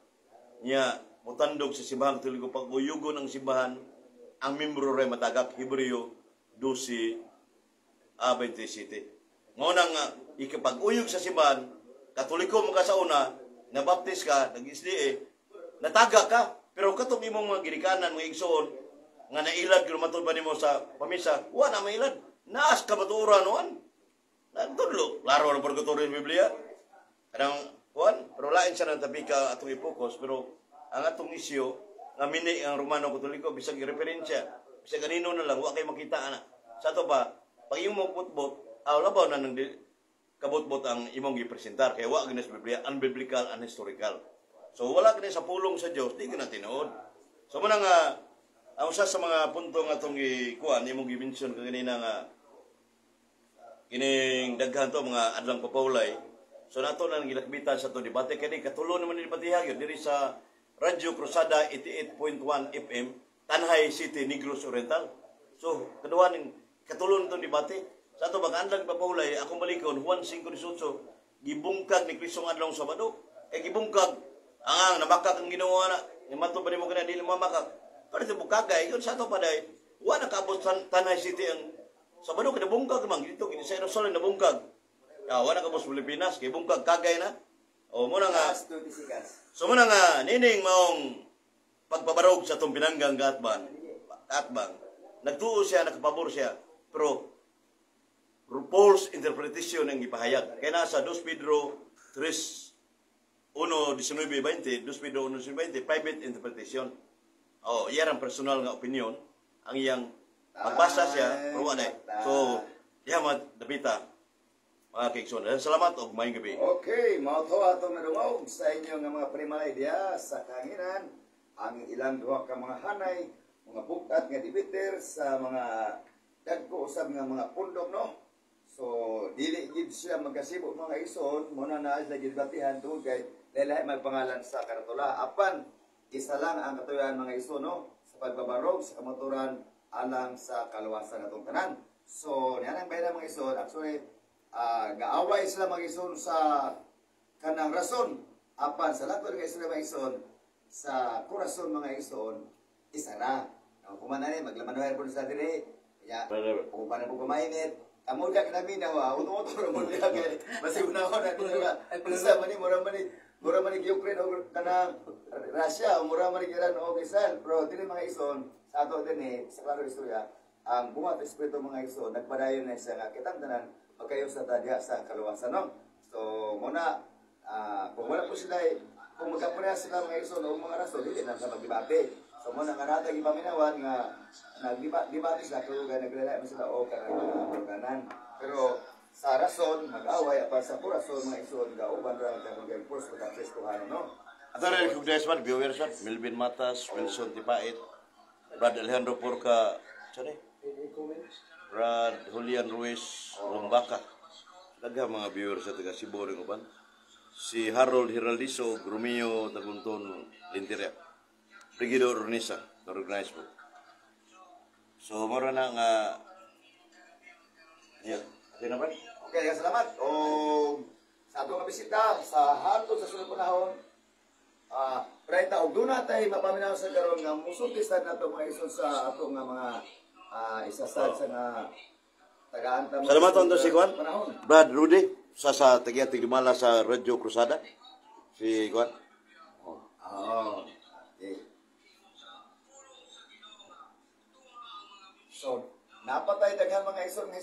niya, mutandog sa Simbahang Katoliko. Pag uyugon ang simbahan, ang membro ray matagak, Hebreo 12 a 27. Mao na nga ikapag-uyog sa simbahan, Katoliko mo ka sa una, nabaptis ka, nag-SDA, nataga ka, pero katong imong mga ginikanan, mga igsoon nga nailad kung matud ba nimo sa pamisa, wa na mailad. Naas kamatuoran noon. Nagtudlo. Klaro ang purgatorio sa Biblia. Kanang kuan, pero lain siya ng tapika atong i-focus, pero ang atong isyu nga mini ang Romano Katoliko, bisag referensya, bisag kanino na lang, wa kay makita ana. Sa ato pa, pag imong butbot, aw labaw na nang kabutbot ang imong gipresentar kay wa gina sa Biblia, unbiblical and historical. So wala kini sa pulong sa Dios, di gina tinuod. So muna nga ang usa sa mga punto nga atong gikuan, imong gi-mention kaganina nga kining daghan to mga adlang papawlay. So nato lang gilakbitan sa to debate kani katulo naman ni debate gyud diri sa Radyo Krusada 88.1 FM, Tanjay City, Negros Oriental. So kaduha ning katulo nitong debate. Sa ato bang adlang papawlay, akong balikon Juan 5:18, gibungkag ni Kristo ang adlong Sabado. Eh gibungkag ang namakak ang Ginoo na. Mato pa nimo kana dili mamakak. Pero ito bukagay yun sa ato paday. Wa nakaabot sa Tanjay City ang Sabado kay nabungkag man dito kini sa Jerusalem nabungkag. Ya, wa nakabot sa Pilipinas kay bungkag kagay na. O mo na nga Last 20 seconds. So mo na nga nining maong pagpabarog sa atong pinanggang kaatbang. Kaatbang. Nagtuo siya, nakapabor siya, pero false interpretation ang gipahayag. Kaya nasa 2 Pedro 3 1, 19, 20, 2 Pedro 1, 19, 20, private interpretation. Oh, iyan ang personal nga opinion. Ang iyang magbasa siya, pero wala. So, diha dapita, mga kaigsoon. Salamat og maayong gabi. Okay, mao to atong nadungog sa inyong nga mga primalay diha sa kanginan, ang ilang duha ka mga hanay, mga bukat nga debater sa mga dagko usab nga mga pundok, no. So dili gid siya magkasibo, mga ison, mo na naa sila gidebatihan tungod kay lahi magpangalan sa karatula. Apan isa lang ang katuyan, mga ison, no, sa pagbabarog sa kamaturan alang sa kaluwasan natong tanan. So niyan ang bayan, mga ison, actually gaaway sila, mga ison, sa kanang rason, apan sa lakod kay sila, mga ison, sa kurason, mga ison, isa ra. No, kuman na ni maglaman po sa dire. Ya, kung paano po kumainit. Amo ka kami na wa, uto-uto ra mo diha kay basig na ako na dito nga. Unsa man ni mura man ni Ukraine o kanang Russia o mura man ni Iran o Israel. Pero dili, mga ison, sa ato din eh, sa klaro istorya, ang buhat espiritu, mga ison, nagpadayon na siya nga kitang tanan magkayo sa tadya sa kaluwasan, no. So muna kung wala po sila kung magkapareha sila, mga ison, o mga rason, dili na sa magdebate. So mo na nga natag ipaminawan nga nagdebate sila pero kay naglalay man sila o kanang mga organan. Pero sa rason mag-away, apan sa kurason, mga ison, gauban ra ang kay force sa Kristohanon, no. Ato rin recognize man, viewers man, Melvin Matas, Wilson Tipait, Brad Alejandro Porca, sorry, Brad Julian Ruiz Lumbaca. Daghan mga viewers sa taga Cebu rin uban. Si Harold Hiraldiso, Romeo Tagunton Linteria. Brigido Ornisa, recognize po. So, mora na nga. Yeah. Okay na ba? Okay, salamat. O sa atong nga bisita sa hantod sa sunod panahon, right na og doon natay mapaminaw sa karon nga musulti sa nato, mga ison, sa ato nga mga isa sad sa nga tagaan ta mga Salamat ison on si sa Juan. panahon. Brad Rudy, sa tagiya tigdumala sa Radyo Cruzada. Si Juan. Oh. Okay. So, napatay daghan, mga ison, nga